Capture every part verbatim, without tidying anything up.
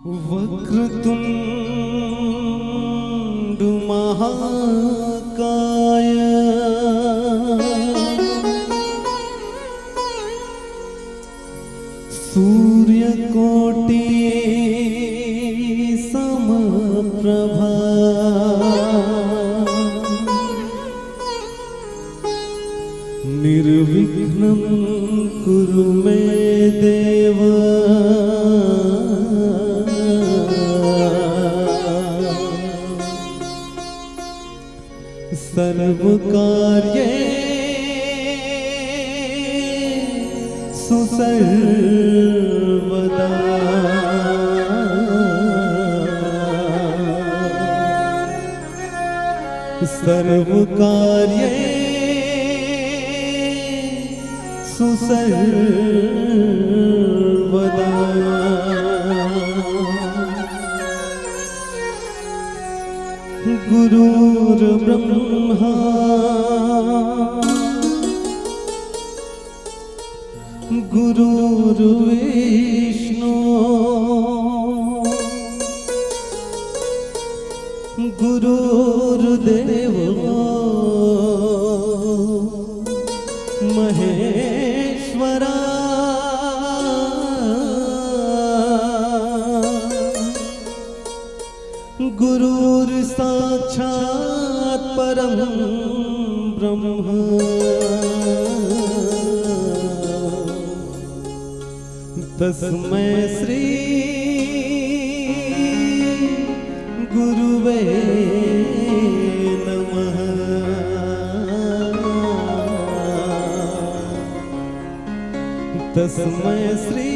वक्रतुण्ड महाकाय सूर्यकोटि समप्रभा निर्विघ्नं कुरु मे देव। सर्वकार्येषु सर्वदा सर्वकार्येषु सर्वदा। गुरुर्ब्रह्मा गुरुर्विष्णु गुरुर्देवो महेश्वरा। गुरुर्साक्षात् परं ब्रह्म तस्मै श्री गुरुवे नमः। तस्मै श्री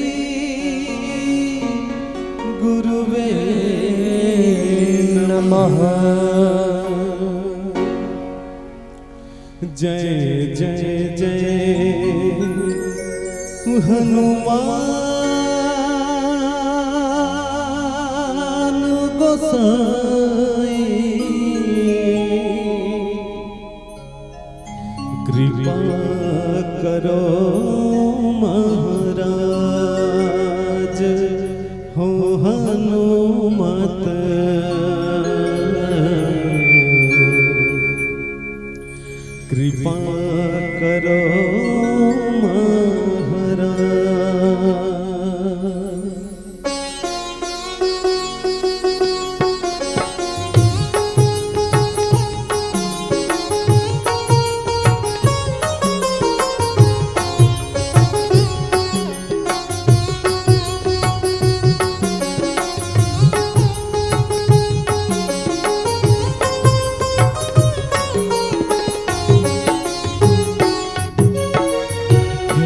गुरुवे नमः। जय जय जय हनुमान गोसाई। कृपा करो महाराज हो हनुमत। कृपा करो महाराज।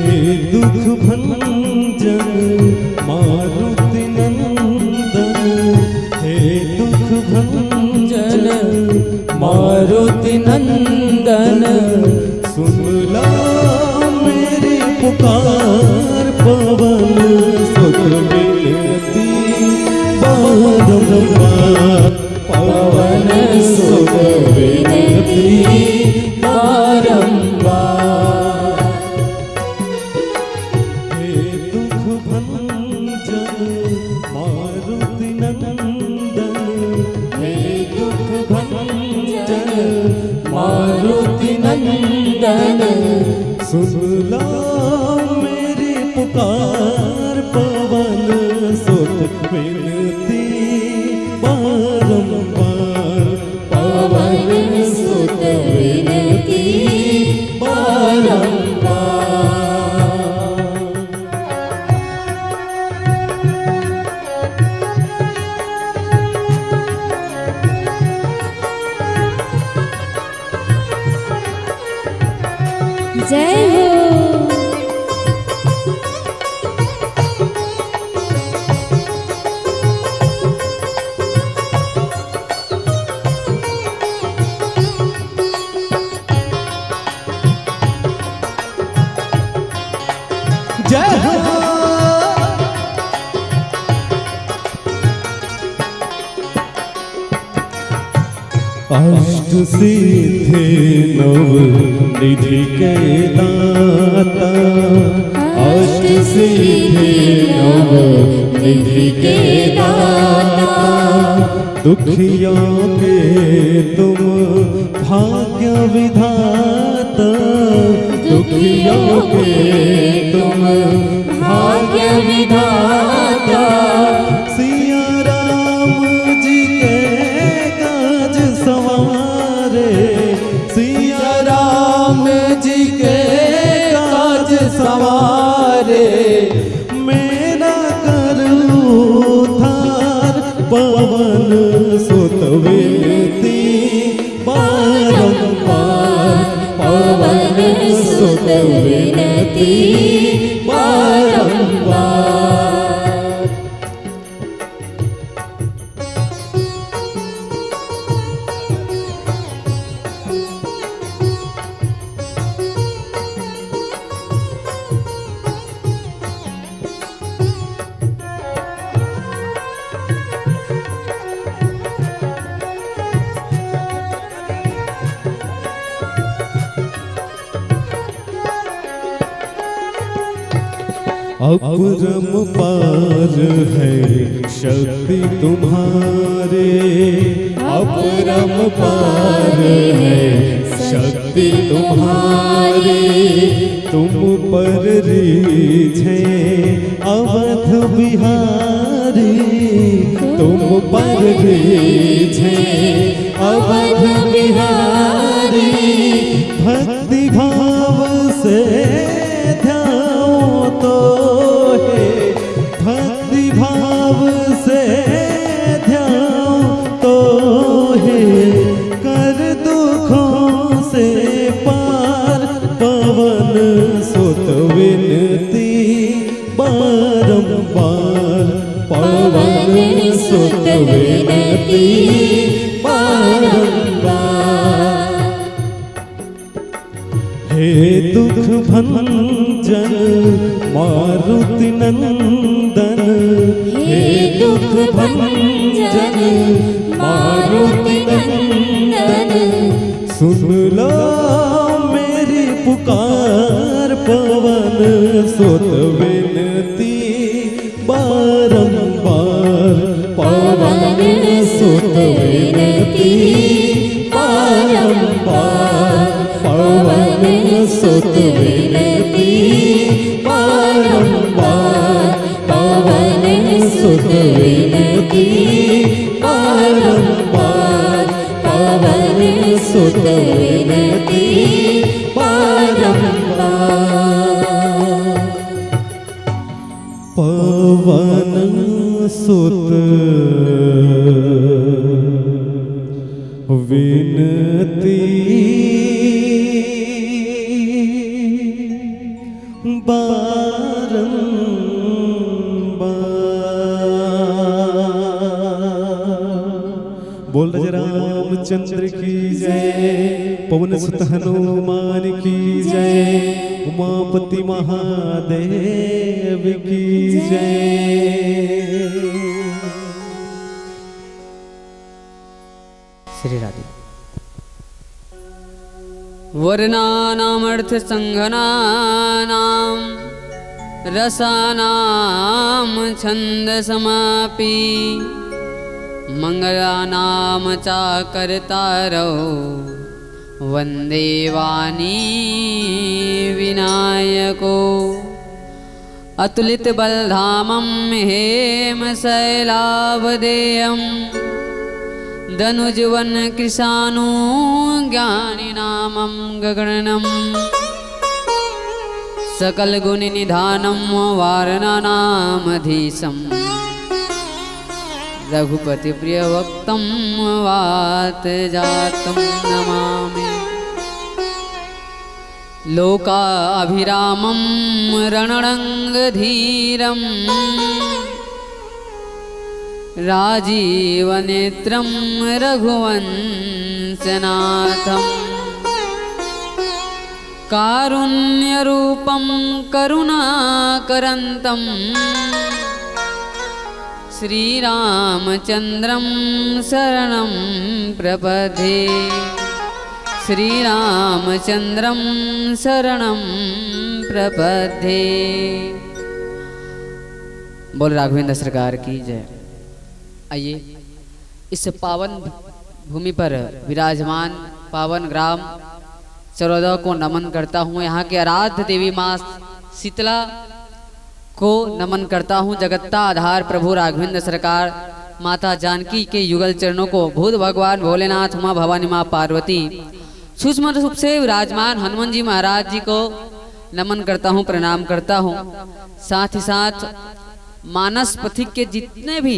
हे दुख भंजन मारुति नंदन, हे दुख भंजन मारुति नंदन, सुन ला मेरी पुकार पवन सुत विनती बारंबार। पवन सुत विनती बारंबार। हे दुख भंजन मारुति नंदन, हे दुख भंजन मारुति नंदन, सुन ला मेरी पुकार पवन सुत विनती बारंबार। पवन सुत विनती बारंबार। जय हो। जय हो। अष्ट सिद्धि नव निधि के दाता, अष्ट सिद्धि नव निधि के दाता। दुखियों के तुम भाग्य विधाता, दुखियों के तुम भाग्य विधाता। सिया राम जी के काज संवारे, सिया राम जी के काज संवारे। मेरा कर उद्धार पवन सुत विनती बारंबार, पवन सुत विनती बारंबार। अपरंपार है शक्ति तुम्हारे, अपरंपार है शक्ति तुम्हारे। तुम पर रीझे अवध बिहारी, तुम पर रीझे अवध बिहारी। भक्ति भाव से ध्याऊं तो हे, भक्ति भाव से ध्याऊं तो हे, कर दुखों से पार पवन सुत विनती बारंबार, पवन सुत विनती बारंबार। हे दुख भंजन मारुति नंदन, हे दुख भंजन मारुति नंदन, सुन लो मेरी पुकार पवन सुत विनती बारंबार, पवन सुत विनती बारंबार, पवन सुत विनती बारंबार, पवन सुत विनती बारंबार, पवन सुत विनती बारंबार। पवन सुत विनती बारंबार। बोल राजे रामचंद्र की जय, पवन सुत हनुमान की जय, उमापति महादेव की जय। श्री राधे। वर्णानामर्थसङ्घनानां रसानां छन्दसमापि मङ्गलानां चाकर्तारौ वन्दे वाणी विनायकौ। अतुलितबलधामं हेमशैलावदेयं दनुजवनकृशानुज्ञानिनामं गगननम्। सकलगुणनिधानं वारणनामधीशं रघुपतिप्रियभक्तं वातजातं नमामि। लोकाभिरामं रणरङ्गधीरं राजीवनेत्रं रघुवंशनाथम्। कारुण्यरूपं करुणाकरन्तं श्रीरामचन्द्रं शरणं प्रपद्ये। श्रीरामचन्द्रं शरणं प्रपद्ये। बोल राघवेंद्र सरकार की जय। आइए, इस पावन भूमि पर विराजमान पावन ग्राम चरौदा को नमन करता हूँ। यहाँ के आराध्य देवी माँ शीतला को नमन करता हूँ। जगत्ता आधार प्रभु राघवेंद्र सरकार, माता जानकी के युगल चरणों को, भूत भगवान भोलेनाथ, माँ भवानी, माँ पार्वती, सूक्ष्म रूप से विराजमान हनुमान जी महाराज जी को नमन करता हूँ, प्रणाम करता हूँ। साथ ही साथ मानस पथिक के जितने भी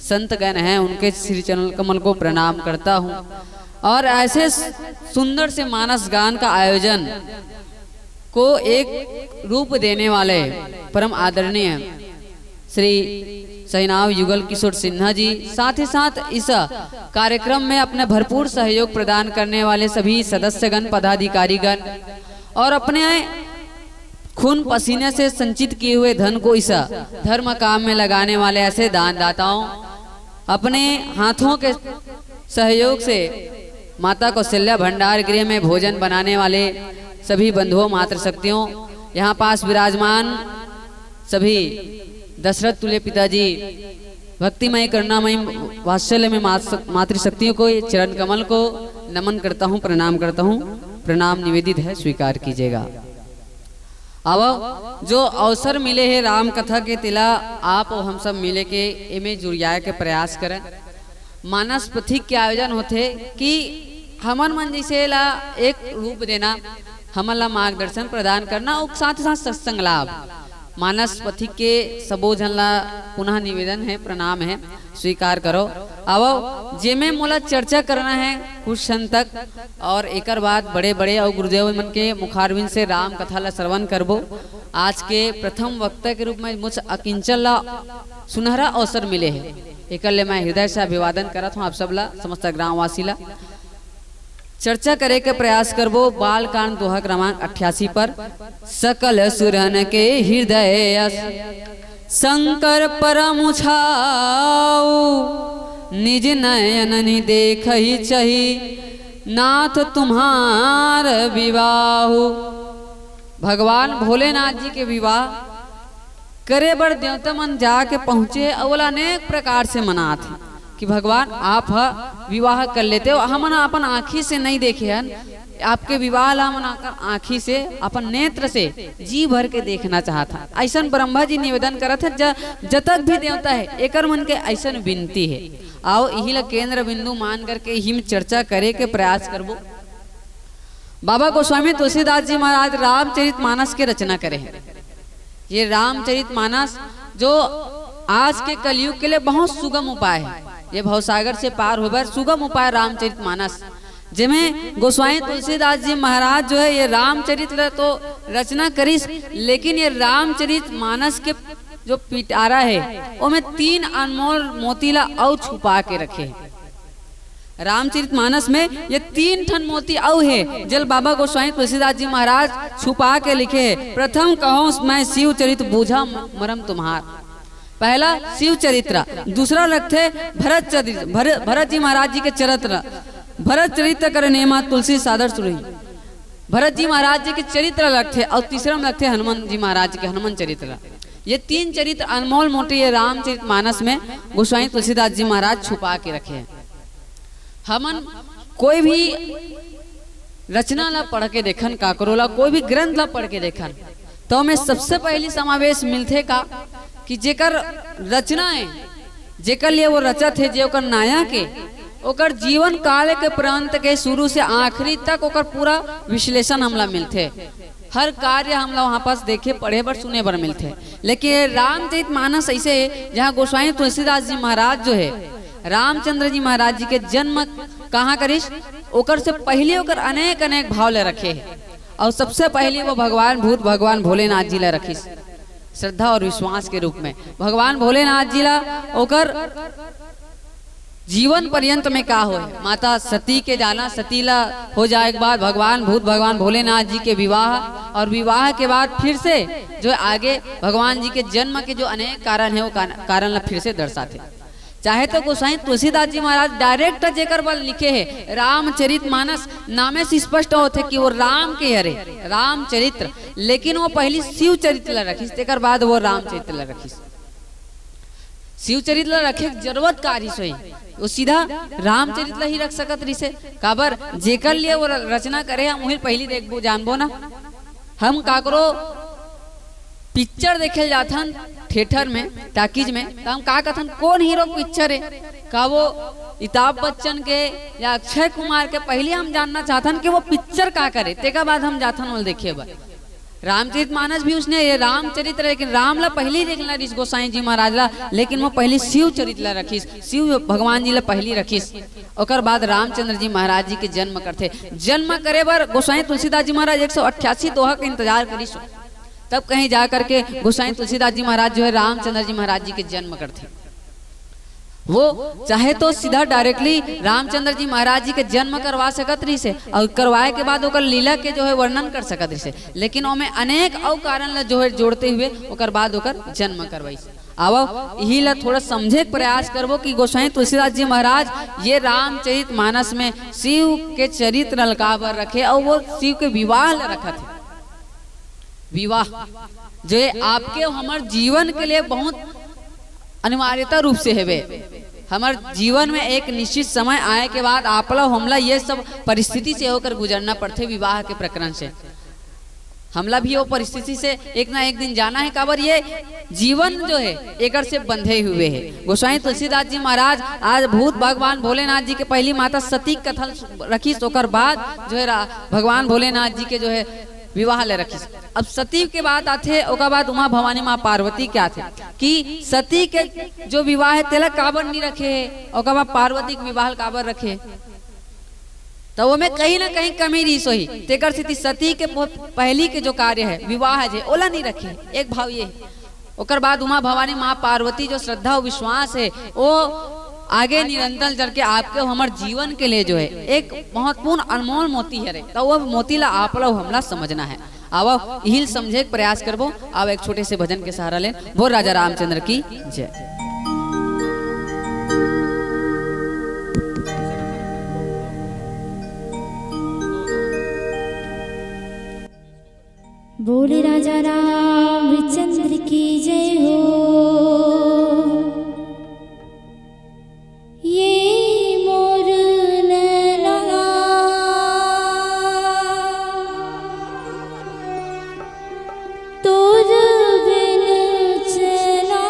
संतगण हैं, उनके श्री चरण कमल को प्रणाम करता हूँ। और ऐसे सुंदर से मानस गान का आयोजन को एक रूप देने वाले परम आदरणीय श्री सहिनाव युगल किशोर सिन्हा जी, साथ ही साथ इस कार्यक्रम में अपने भरपूर सहयोग प्रदान करने वाले सभी सदस्यगण, पदाधिकारीगण और अपने खून पसीने से संचित किए हुए धन को इस धर्म काम में लगाने वाले ऐसे दानदाताओं, अपने हाथों के सहयोग से माता कौशल्या भंडार गृह में भोजन बनाने वाले सभी बंधुओं, मातृशक्तियों, यहाँ पास विराजमान सभी दशरथ तुल्य पिताजी, भक्तिमय, करुणामय, वात्सल्य में मात-, मातृशक्तियों को, ये चरण कमल को नमन करता हूँ, प्रणाम करता हूँ। प्रणाम निवेदित है, स्वीकार कीजिएगा। अब जो अवसर मिले हे राम कथा के, तेला आप अउ हम सब मिले के एमे जुड़ियाए के प्रयास करन। मानस पथिक के आयोजन होथे कि हमन मन जइसे ला एक रूप देना, हमन ला मार्गदर्शन प्रदान करना अउ साथ ही साथ सत्संग लाभ। मानस पथिक के सबो झन ला पुनः निवेदन है, प्रणाम है, स्वीकार करो। आवो, जेमे मोला चर्चा करना है कुछ क्षण तक, और एकर बाद बड़े-बड़े अउ गुरुदेव मन के मुखारविंद से राम कथा ला श्रवण करबो। आज के प्रथम वक्ता के रूप में मुझ अकिंचन ला सुनहरा अवसर मिले हे, एकर ले मैं हृदय से अभिवादन करत हूँ आप सब ला, समस्त ग्रामवासी ला। चर्चा करे के प्रयास करबो बालकांड दोहा क्रमांक अट्ठासी पर। सकल सुरन के हृदय अस शंकर परम छाऊ, निज नयन नि देखहि चही नाथ तुम्हार विवाहू। भगवान भोलेनाथ जी के विवाह करे बर देवता मन जाके पहुंचे अउ ओला अनेक प्रकार से मनात हे कि भगवान, आप ह विवाह कर लेते हो, हमन ह अपन आँखी से नहीं देखे हन, आपके विवाह ला हमन आकर आँखी से, अपन नेत्र से जी भर के देखना चाहत हन। अइसन ब्रह्मा जी निवेदन करत हे, ज-, जतक भी देवता हे, एकर मन के अइसन विनती हे। आओ, इही ला केंद्र बिंदु मान करके इही में चर्चा करे के प्रयास करबो। बाबा गोस्वामी तुलसीदास जी महाराज रामचरित मानस के रचना करे हे। ये रामचरित मानस जो आज के कलयुग के लिए बहुत सुगम उपाय हे, ये भवसागर से पार होए बर सुगम उपाय रामचरित मानस, जेमे गोस्वामी तुलसीदास जी महाराज जो हे ये रामचरित ल तो रचना करिस, लेकिन ये रामचरित मानस के जो पिटारा हे, ओमे तीन अनमोल मोती ला अउ छुपा के रखे हे। रामचरित मानस में ये तीन ठन मोती अउ हे, जेल बाबा गोस्वामी तुलसीदास जी महाराज छुपा के लिखे हे। प्रथम कहूँ मैं शिव चरित, बूझा म-, मरम तुम्हार। पहला शिव चरित्र, दूसरा लगथे भरत चरित्र, भर-, भरत जी महाराज जी के चरित्र, भरत चरित्र कर नेमा तुलसी सादर सुरही। भरत जी महाराज जी के चरित्र लगथे अउ तीसरा में लगथे हनुमान जी महाराज के हनुमान चरित्र। ये तीन चरित्र अनमोल मोती ये रामचरित मानस में गोस्वामी तुलसीदास जी महाराज छुपा के रखे हे। हमन कोई भी रचना ला पढ़ के देखन, काकरो ला, कोई भी ग्रंथ ला पढ़ के देखन, तो ओमे सबसे पहली समावेश मिलथे का कि जेकर रचना हे, जेकर लिए वो रचत हे, जे ओकर नायक हे, ओकर जीवन काल के प्रांत के शुरू से आखिरी तक ओकर पूरा विश्लेषण हमला मिलथे। हर कार्य हमला वहाँ पास देखे, पढ़े बर, सुने बर मिलथे। लेकिन ये रामचरित मानस ऐसे हे, जहाँ गोस्वामी तुलसीदास जी महाराज जो हे, रामचंद्र जी महाराज जी के जन्म कहाँ करिस, ओकर से पहले ओकर अनेक अनेक भाव ले रखे हे। और सबसे पहले वो भगवान भूत, भगवान भोलेनाथ जी ला रखिस, श्रद्धा और विश्वास के रूप में भगवान भोलेनाथ जी ला ओकर जीवन पर्यंत में का होय, माता सती के जाना, सती ला हो जाए के बाद भगवान भूत, भगवान भोलेनाथ जी के विवाह, और विवाह के बाद फिर से जो आगे भगवान जी के जन्म के जो अनेक कारण हे, वो कान-, कारण ला फिर से दर्शाथे। चाहे तो गोसाई तुलसीदास जी महाराज direct जेकर बर लिखे हे रामचरित मानस, नामे से स्पष्ट होथे कि वो राम के हरे, रामचरित्र, लेकिन वो पहली शिव चरित्र ला रखिस, तेकर बाद वो रामचरित्र ला रखिस। शिव चरित ला रखे के जरूरत का रिहिस होही? वो सीधा रामचरित ला ही रख सकत रिहिसे। काबर, जेकर लिए वो र-, रचना करे, हम उही ल पहिली देखबो, जानबो ना। हम काकरो पिक्चर देखे ल जाथन थिएटर में, टाकीज में, त हम का कथन, "कौन हीरो के पिक्चर हे?" का वो अमिताभ बच्चन के या अक्षय कुमार के? पहिली हम जानना चाहथन कि वो पिक्चर का करे, तेकर बाद हम जाथन ओला देखे बर। रामचरित मानस भी उसने, ये रामचरित्र, लेकिन राम ला पहिली देखना रिहिस गोसाई जी महाराज ला, लेकिन वो पहिली शिव चरित ला रखिस, शिव भगवान जी ला पहिली रखिस। ओकर बाद रामचंद्र जी महाराज जी के जन्म करथे। जन्म करे बर गोसाई तुलसीदास जी महाराज एक सौ अट्ठासी दोहा के इंतजार करिस, तब कहीं जा करके गोसाई तुलसीदास जी महाराज जो है, रामचंद्र जी महाराज जी के जन्म करथे। वो चाहे तो सीधा डायरेक्टली रामचंद्र जी महाराज जी के जन्म करवा सकत रिहिसे, और करवाए के बाद ओकर लीला के जो है वर्णन कर सकत रिहिसे, लेकिन ओमे अनेक अउ कारण ला जो है जोड़ते हुए ओकर बाद ओकर जन्म करवाइस। आवव, इही ला थोड़ा समझे के प्रयास करबो कि गोसाई तुलसीदास जी महाराज ये रामचरित मानस में शिव के चरित्र ल काबर रखे और वो शिव के विवाह ला रखत हे। विवाह जो है आपके हमर जीवन के लिए बहुत अनिवार्यता रूप से हेवे। हमर जीवन में एक निश्चित समय आए के बाद आप ला हमला ये सब परिस्थिति से होकर गुजरना पड़थे विवाह के प्रकरण से। हमला भी वो परिस्थिति से एक ना एक दिन जाना है, काबर ये जीवन जो है एकर से बंधे हुए है। गोसाई तुलसीदास जी महाराज आज भूत भगवान भोलेनाथ जी के पहली माता सती के कथा रखिस, ओकर बाद जो है रा-, भगवान भोलेनाथ जी के जो है विवाह ले रखिस। अब सती के बात आथे, ओकर बाद उमा भवानी माँ पार्वती के आथे कि सती के जो विवाह है तेला काबर नहीं रखे है, ओकर बाद पार्वती के विवाह काबर रखे? त ओमे कहीं ना कहीं कमी रिहिस होही, तेकर सेती सती के पो-, पहली के जो कार्य है, विवाह जे, ओला नहीं रखे। एक भाव ये है। ओकर बाद उमा भवानी माँ पार्वती जो श्रद्धा और विश्वास है, वो आगे निरंतर चल के आपके हमर जीवन के लिए जो है एक महत्वपूर्ण अनमोल मोती हरे। त वो मोती ला आप ला हमला समझना है। आवव, इही ल समझे के प्रयास करबो। आवव, एक छोटे से भजन के सहारा लेन। बोल राजा रामचंद्र की जय। बोल राजा रामचंद्र की जय हो। ये मोर नैना तोर बिन चैना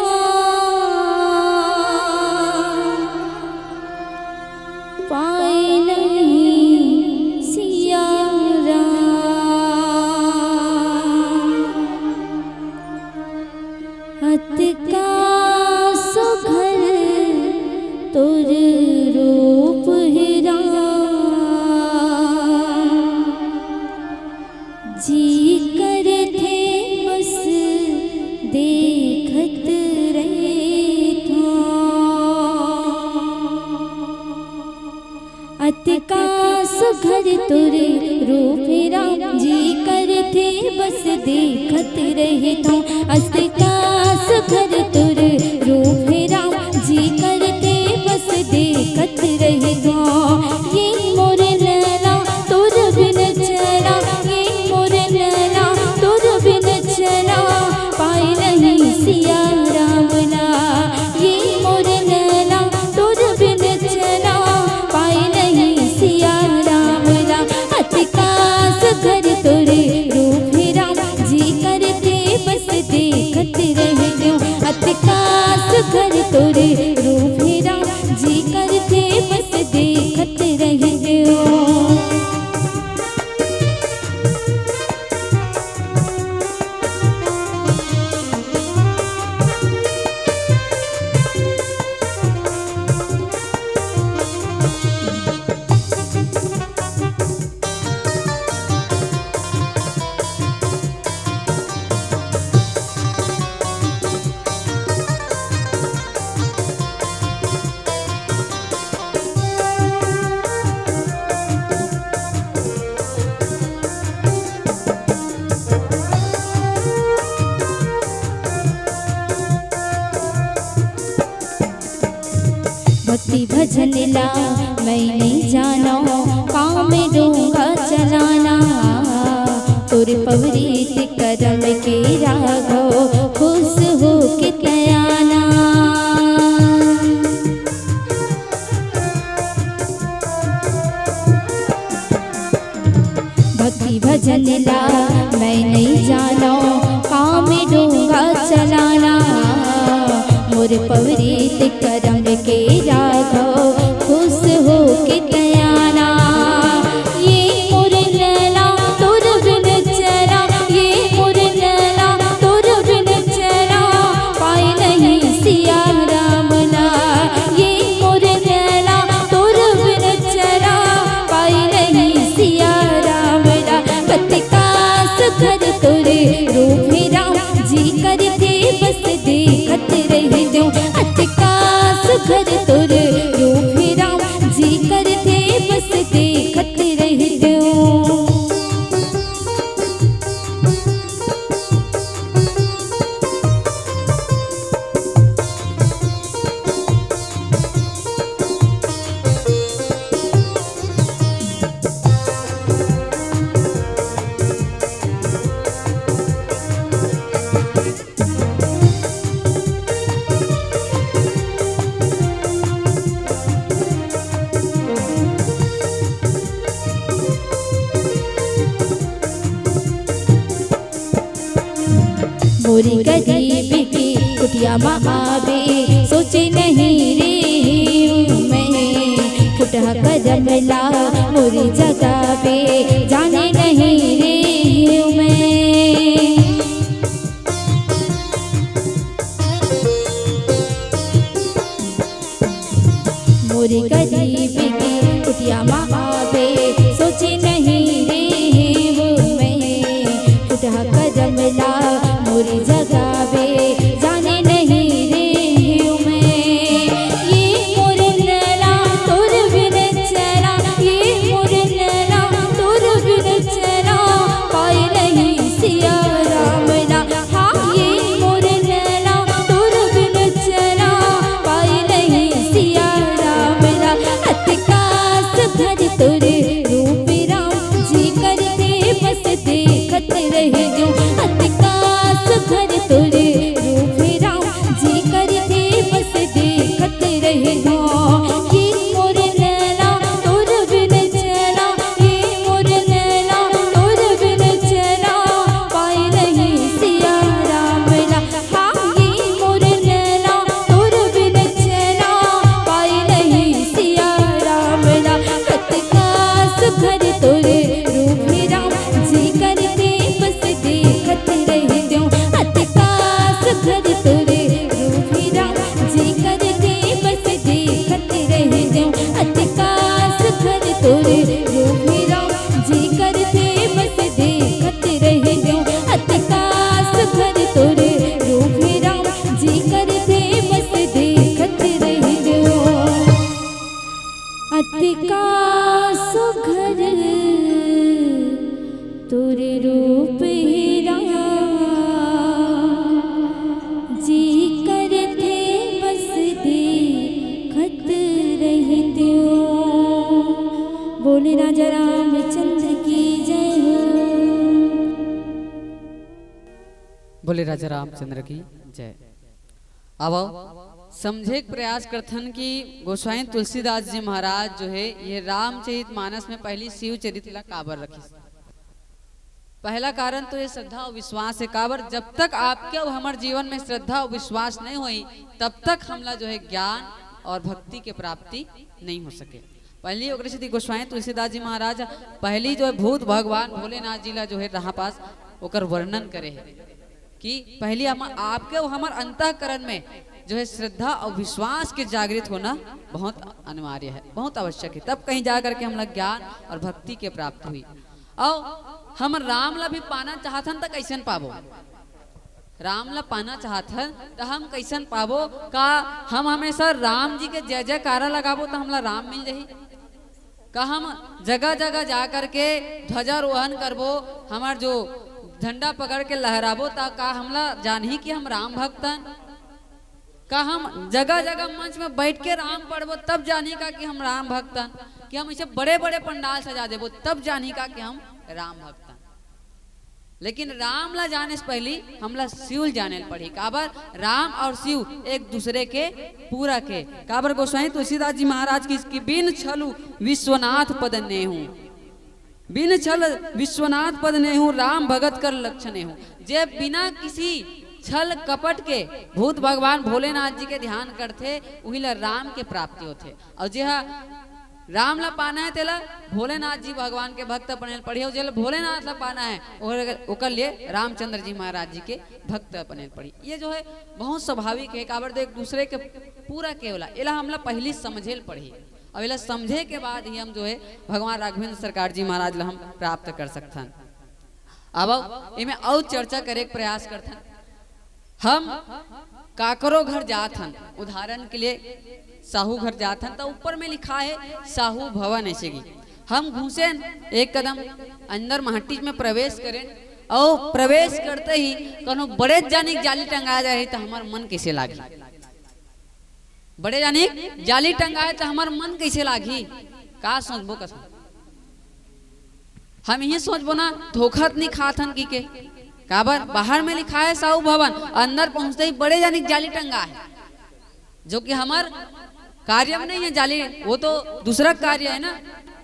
पाए नहीं सिया राम। अतका सुघर तोर रूप हे राम, जी करथे बस देखत रहिथों। अतका सुघर तोर रूप हे राम, जी करथे बस देखत रहिथों। अतका सुघर तोर रूप हे राम, जी करथे बस देखत रहिथों। ये मोर नैना तोर बिन चैना, ये मोर नैना तोर बिन चैना पाए नहीं सिया राम ला। ये मोर नैना तोर बिन चैना पाए नहीं सिया राम ला। अतका सुघर तोर रूप हे राम, जी करथे बस देखत रहिथों। अतका सुघर तोर रूप हे राम, जी करथे बस देखत रहिथों। भक्ति भजन ला मैं नहीं जानों, काम डोंगा चलाना। तोर पवित्र करम के राघव, खुश होके तैं आना। पवित्र करम के राघव खुश हो के तयाना। ये मोर नैना तोर बिन चैना, ये मोर नैना तोर बिन चैना, पाए नहीं सिया राम ना। ये मोर नैना तोर बिन चैना, पाए नहीं सिया राम ना। कतिका सुघर तोर रूप हे राम, जी करथे बस देखत रहि जाऊं। अतिका सुघर तोर रूप हे राम, जी करथे बस देखत रहि जाऊं। मोरी गरीब के कुटिया म आबे, सोचे नहीं रेहेंव मैं। फुटहा करम ला मोरी जगाबे, जाने नहीं रेहेंव मैं। मोरी गरीब के कुटिया म आबे, सोचे नहीं रेहेंव मैं। फुटहा करम ला मोरी जगाबे, जाने नहीं रेहेंव मैं। ये मोर नैना तोर बिन चैना, ये मोर नैना तोर बिन चैना, पाए नहीं सिया राम ना। हाँ, ये मोर नैना तोर बिन चैना, पाए नहीं सिया राम ना। अतिका सुघर तोर रूप राम, जी करथे बस देखत रहि जाऊं। अतिका सुघर तोर रूप राम, जी करथे बस देखत रहि जाऊं। ये मोर नैना तोर बिन चैना, ये मोर नैना तोर बिन चैना, पाए नहीं सिया राम ना। हाँ, ये मोर नैना तोर बिन चैना, पाए नहीं सिया राम ना। कतिका सुघर तोर रूप हे राम, जी करथे बस देखत रहि जाऊं। अतिका सुघर तोर रूप हे राम, जी करथे बस देखत रहि जाऊं। अतिका सुघर तोर रूप हे राम, जी करथे बस देखत रहि जाऊं। अतिका सुघर तोर रूप हे राम, जी करथे बस देखत रहि जाऊं। अतिका सुघर तोर रूप हे राम, जी करथे बस देखत रहि जाऊं। बोले राजा रामचंद्र की जय हो। बोले राजा रामचंद्र की जय। आवव, समझे के प्रयास करथन कि गोसाई तुलसीदास जी महाराज जो हे, ये रामचरित मानस में पहली शिव चरित ला काबर रखिस। पहला कारण तो ये श्रद्धा अउ विश्वास हे। काबर, जब तक आपके अउ हमर जीवन में श्रद्धा अउ विश्वास नहीं होही, तब तक हमला जो हे ज्ञान और भक्ति के प्राप्ति नहीं हो सके। पहली ओकरे सेती गोस्वामी तुलसीदास जी महाराज पहली जो हे भूत भगवान भोलेनाथ जी ला जो हे रहा पास ओकर वर्णन करे हे कि पहली हम आपके अउ हमर अंतःकरण में जो हे श्रद्धा अउ विश्वास के जागृत होना बहुत अनिवार्य हे, बहुत आवश्यक हे। तब कहीं जा करके हमला ज्ञान और भक्ति के प्राप्त होही। अउ हम राम ला भी पाना चाहथन त कइसन पाबो? राम ला पाना चाहथन त हम कइसन पाबो? का हम हमेशा राम जी के जय जयकारा लगाबो त हमला राम मिल जाही? का हम जगह जगह जा करके ध्वजारोहण करबो, हमर जो झंडा पकड़ के लहराबो, त का हमला जानही कि हम राम भक्तन? का हम जगह जगह मंच में बैठ के राम पढ़बो तब जानही का कि हम राम भक्तन? कि हम ऐसे बड़े बड़े पंडाल सजा देबो तब जानही का कि हम राम भक्तन? लेकिन राम ला जाने से पहली हमला शिव ल जाने ल पड़ही। काबर? राम और शिव एक दूसरे के पूरक हे। काबर? गोस्वामी तुलसीदास जी महाराज की कि बिन छलु विश्वनाथ पद नेहू, बिन छल विश्वनाथ पद नेहू, राम भगत कर लक्षण नेहू। जे बिना किसी छल कपट के भूत भगवान भोलेनाथ जी के ध्यान करथे, उही ला राम के प्राप्ति होथे। अउ जे ह राम ला पाना हे, तेला भोलेनाथ जी भगवान के भक्त बने ल पड़ही, अउ जेला भोलेनाथ ला पाना हे, ओकर, ओकर लिए रामचंद्र जी महाराज जी के भक्त बने ल पड़ही। ये जो है बहुत स्वाभाविक है, काबर तो एक दूसरे के पूरक हे, ओला, एला हमला पहिली समझे ल पड़ही। अब एला समझे के बाद ही हम जो है भगवान राघवेंद्र सरकार जी महाराज ला हम प्राप्त कर सकथन। अब एमे अउ चर्चा करे के प्रयास करथन। हम काकरो घर जात हन, उदाहरण के लिए साहू घर जात हन, तो ऊपर में लिखा है साहू भवन, ऐसे की हम घुसेन, एक कदम अंदर माटी में प्रवेश करेन, अउ प्रवेश करते ही कोनो बड़े जानी जाली टंगा जाए तो हमार मन कैसे लागी? बड़े जानी जाली टंगाए तो हमार मन कैसे लागी? का सोचबो, कसम हम यही सोचबो ना, धोखा त नहीं खात हन की के। काबर बाहर में लिखा है साहू भवन, अंदर पहुंचते ही बड़े जानी जाली टंगा है, जो कि हमार कार्य में नहीं है जाली, वो तो दूसरा कार्य है ना,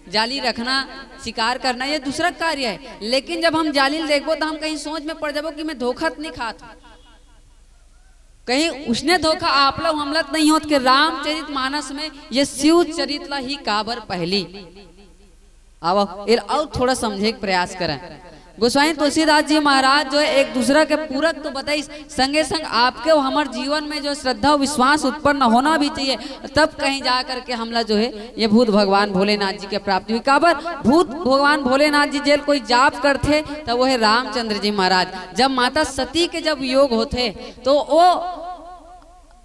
जाली रखना, शिकार करना, ये दूसरा कार्य है। लेकिन जब हम जाली ल देखबो तो हम कहीं सोच में पड़ जाबो कि मैं धोखा त नहीं खात हूँ। कहीं उसने धोखा आप लो हमला त नहीं होत के रामचरित मानस में ये शिव चरित ला ही काबर पहली। अब एल अउ थोड़ा समझे के प्रयास करें। गोस्वामी तुलसीदास जी महाराज जो है एक दूसरा के पूरक तो बताइस, संगे संग आपके अउ हमर जीवन में जो श्रद्धा अउ विश्वास उत्पन्न होना भी चाहिए, तब कहीं जा करके हमला जो है ये भूत भगवान भोलेनाथ जी के प्राप्ति हुई। काबर भूत भगवान भोलेनाथ जी जेल कोई जाप करथे, तब वो है रामचंद्र जी महाराज। जब माता सती के जब वियोग होथे, तो वो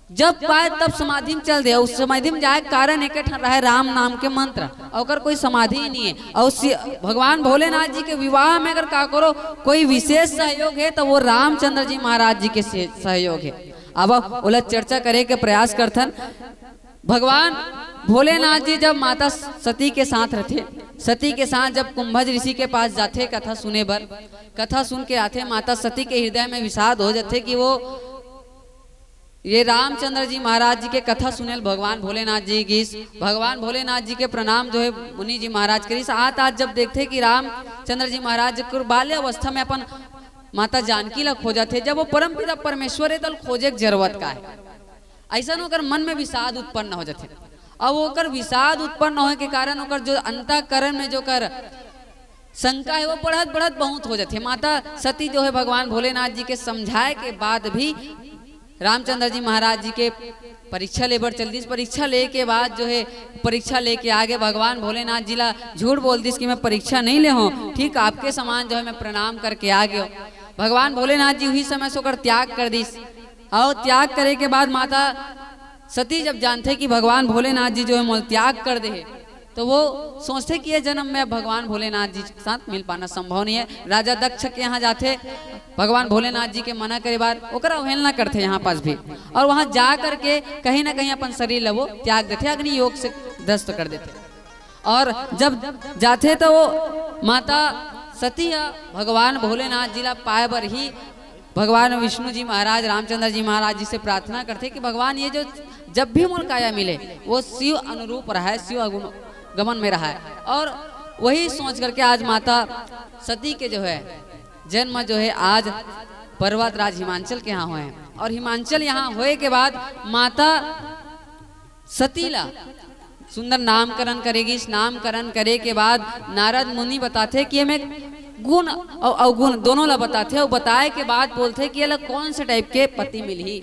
जब पाए तब समाधि में चल दे। उस समाधि में जाए के कारण एक ठन रहे राम नाम के मंत्र, ओकर कोई समाधि ही नहीं है। और सि-, भगवान भोलेनाथ जी के विवाह में अगर काकरो कोई विशेष सहयोग है, तो वो रामचंद्र जी महाराज जी के से-, सहयोग है। अब ओला चर्चा करे के प्रयास करथन। भगवान भोलेनाथ जी जब माता सती के साथ रहथे, सती के साथ जब कुंभज ऋषि के पास जाथे कथा सुने बर, कथा सुन के आथे, माता सती के हृदय में विषाद हो जाथे कि वो ये रामचंद्र जी महाराज जी के कथा सुनेल भगवान भोलेनाथ जी गिस, भगवान भोलेनाथ जी के प्रणाम जो है मुनि जी महाराज करिस। आत आत जब देखथे कि रामचंद्र जी महाराज जी के बाल्य अवस्था में अपन माता जानकी ला खोजत हे, जब वो परमपिता परमेश्वर है, तल खोजे के जरूरत का है? ऐसा ओकर मन में विषाद उत्पन्न हो जाथे। अब ओकर विषाद उत्पन्न होए के कारण ओकर जो अंतःकरण में जो कर शंका है, वो बढ़त बढ़त बहुत हो जाथे। माता सती जो है भगवान भोलेनाथ जी के समझाए के बाद भी रामचंद्र जी महाराज जी के परीक्षा ले बर चल दिस। परीक्षा ले के बाद जो है, परीक्षा लेके आगे भगवान भोलेनाथ जी ला झूठ बोल दिस कि मैं परीक्षा नहीं ले हूँ, ठीक आपके समान जो है मैं प्रणाम करके आ गयो। भगवान भोलेनाथ जी उही समय से ओकर त्याग कर दिस। और त्याग करे के बाद माता सती जब जानथे कि भगवान भोलेनाथ जी जो है मोल त्याग कर दे हे, तो वो सोचथे कि ये जन्म में अब भगवान भोलेनाथ जी के साथ मिल पाना संभव नहीं है। राजा दक्ष के यहाँ जाथे, भगवान भोलेनाथ जी के मना करे बाद ओकरा अवहेलना करथे यहाँ पास भी, और वहाँ जा करके कहीं ना कहीं अपन शरीर ला वो त्याग देथे, अग्नि योग से ध्वस्त कर देथे। और जब जाथे तो वो माता सती ह भगवान भोलेनाथ जी ला पाए बर ही भगवान विष्णु जी महाराज, रामचंद्र जी महाराज जी से प्रार्थना करथे कि भगवान, ये जो जब भी मोर काया मिले, वो शिव अनुरूप रहे, शिव अगुण-, गमन में रहे। और वही सोच करके आज माता सती के जो है जन्म जो है आज पर्वत राज हिमाचल के यहाँ हुए हैं। और हिमाचल यहाँ होए के बाद माता सती ला सुंदर नामकरण करे गिस। नामकरण करे के बाद नारद मुनि बताथे कि एमे गुण अउ अवगुण दोनों ला बताथे, अउ बताए के बाद बोलथे कि एला कौन से टाइप के पति मिलही।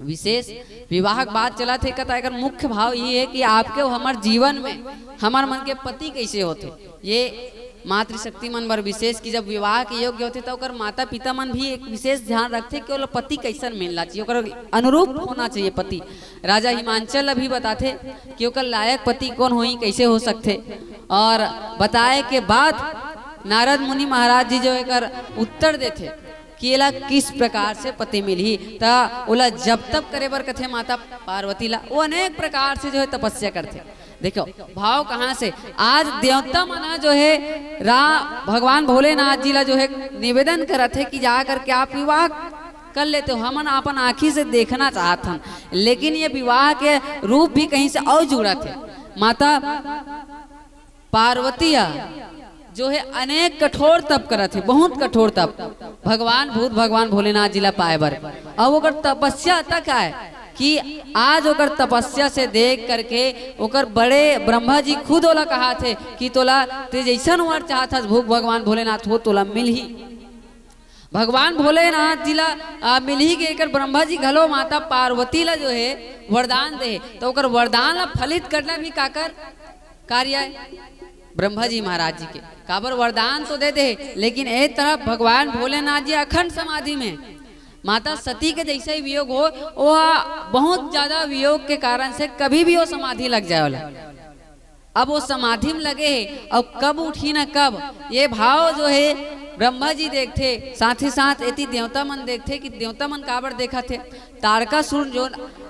विशेष विवाह के बात चलत हे, कथा एकर मुख्य भाव ये है कि आपके अउ हमर जीवन में हमर मन के पति कैसे होथे, ये मातृशक्ति मन बर विशेष, कि जब विवाह के योग्य होथे, त ओकर माता पिता मन भी एक विशेष ध्यान रखथे कि ओला पति कैसन मिलना चाहिए, ओकर अनुरूप होना चाहिए पति। राजा हिमांचल अभी बताथे कि ओकर लायक पति कौन होही, कैसे हो सकथे, और बताए के बाद नारद मुनि महाराज जी जो एकर उत्तर देथे कि एला किस प्रकार से पति मिलही, त ओला जप तप करे बर कथे माता पार्वती ला। वो अनेक प्रकार से जो है तपस्या करथे। देखो, भाव कहाँ से? आज देवता मन जो है रा-, भगवान भोलेनाथ जी ला जो है निवेदन करत हे कि जा करके आप विवाह कर लेते हो, हमन अपन आँखी से देखना चाहत हन, लेकिन ये विवाह के रूप भी कहीं से और जुड़त हे। माता पार्वती ह जो हे अनेक कठोर तप करत हे, बहुत कठोर तप, भगवान भूत भगवान भोलेनाथ जी ला पाए बर। अउ ओकर तपस्या तक आय कि आज ओकर तपस्या से देख करके ओकर बड़े ब्रह्मा जी खुद ओला कहाथे कि तोला ते जइसन वर चाहत हस भूत भगवान भोलेनाथ, वो तोला मिलही। भगवान भोलेनाथ जी ला, आ, मिलही के एकर ब्रह्मा जी घलो माता पार्वती ला जो हे वरदान दे हे, तो ओकर वरदान ला फलित करना भी काकर कार्य आय? ब्रह्मा जी महाराज जी के। काबर वरदान तो दे दे हे, लेकिन ए तरफ भगवान भोलेनाथ जी अखंड समाधि में। माता सती के जइसे ही वियोग हो, वो बहुत ज्यादा वियोग के कारण से कभी भी वो समाधि लग जाए वाला। अब वो समाधि में लगे हे, अउ कब उठी न कब, ये भाव जो हे ब्रह्मा जी देखथे, साथ ही साथ एती देवता मन देखथे कि देवता मन काबर देखत हे। तारकासुर जो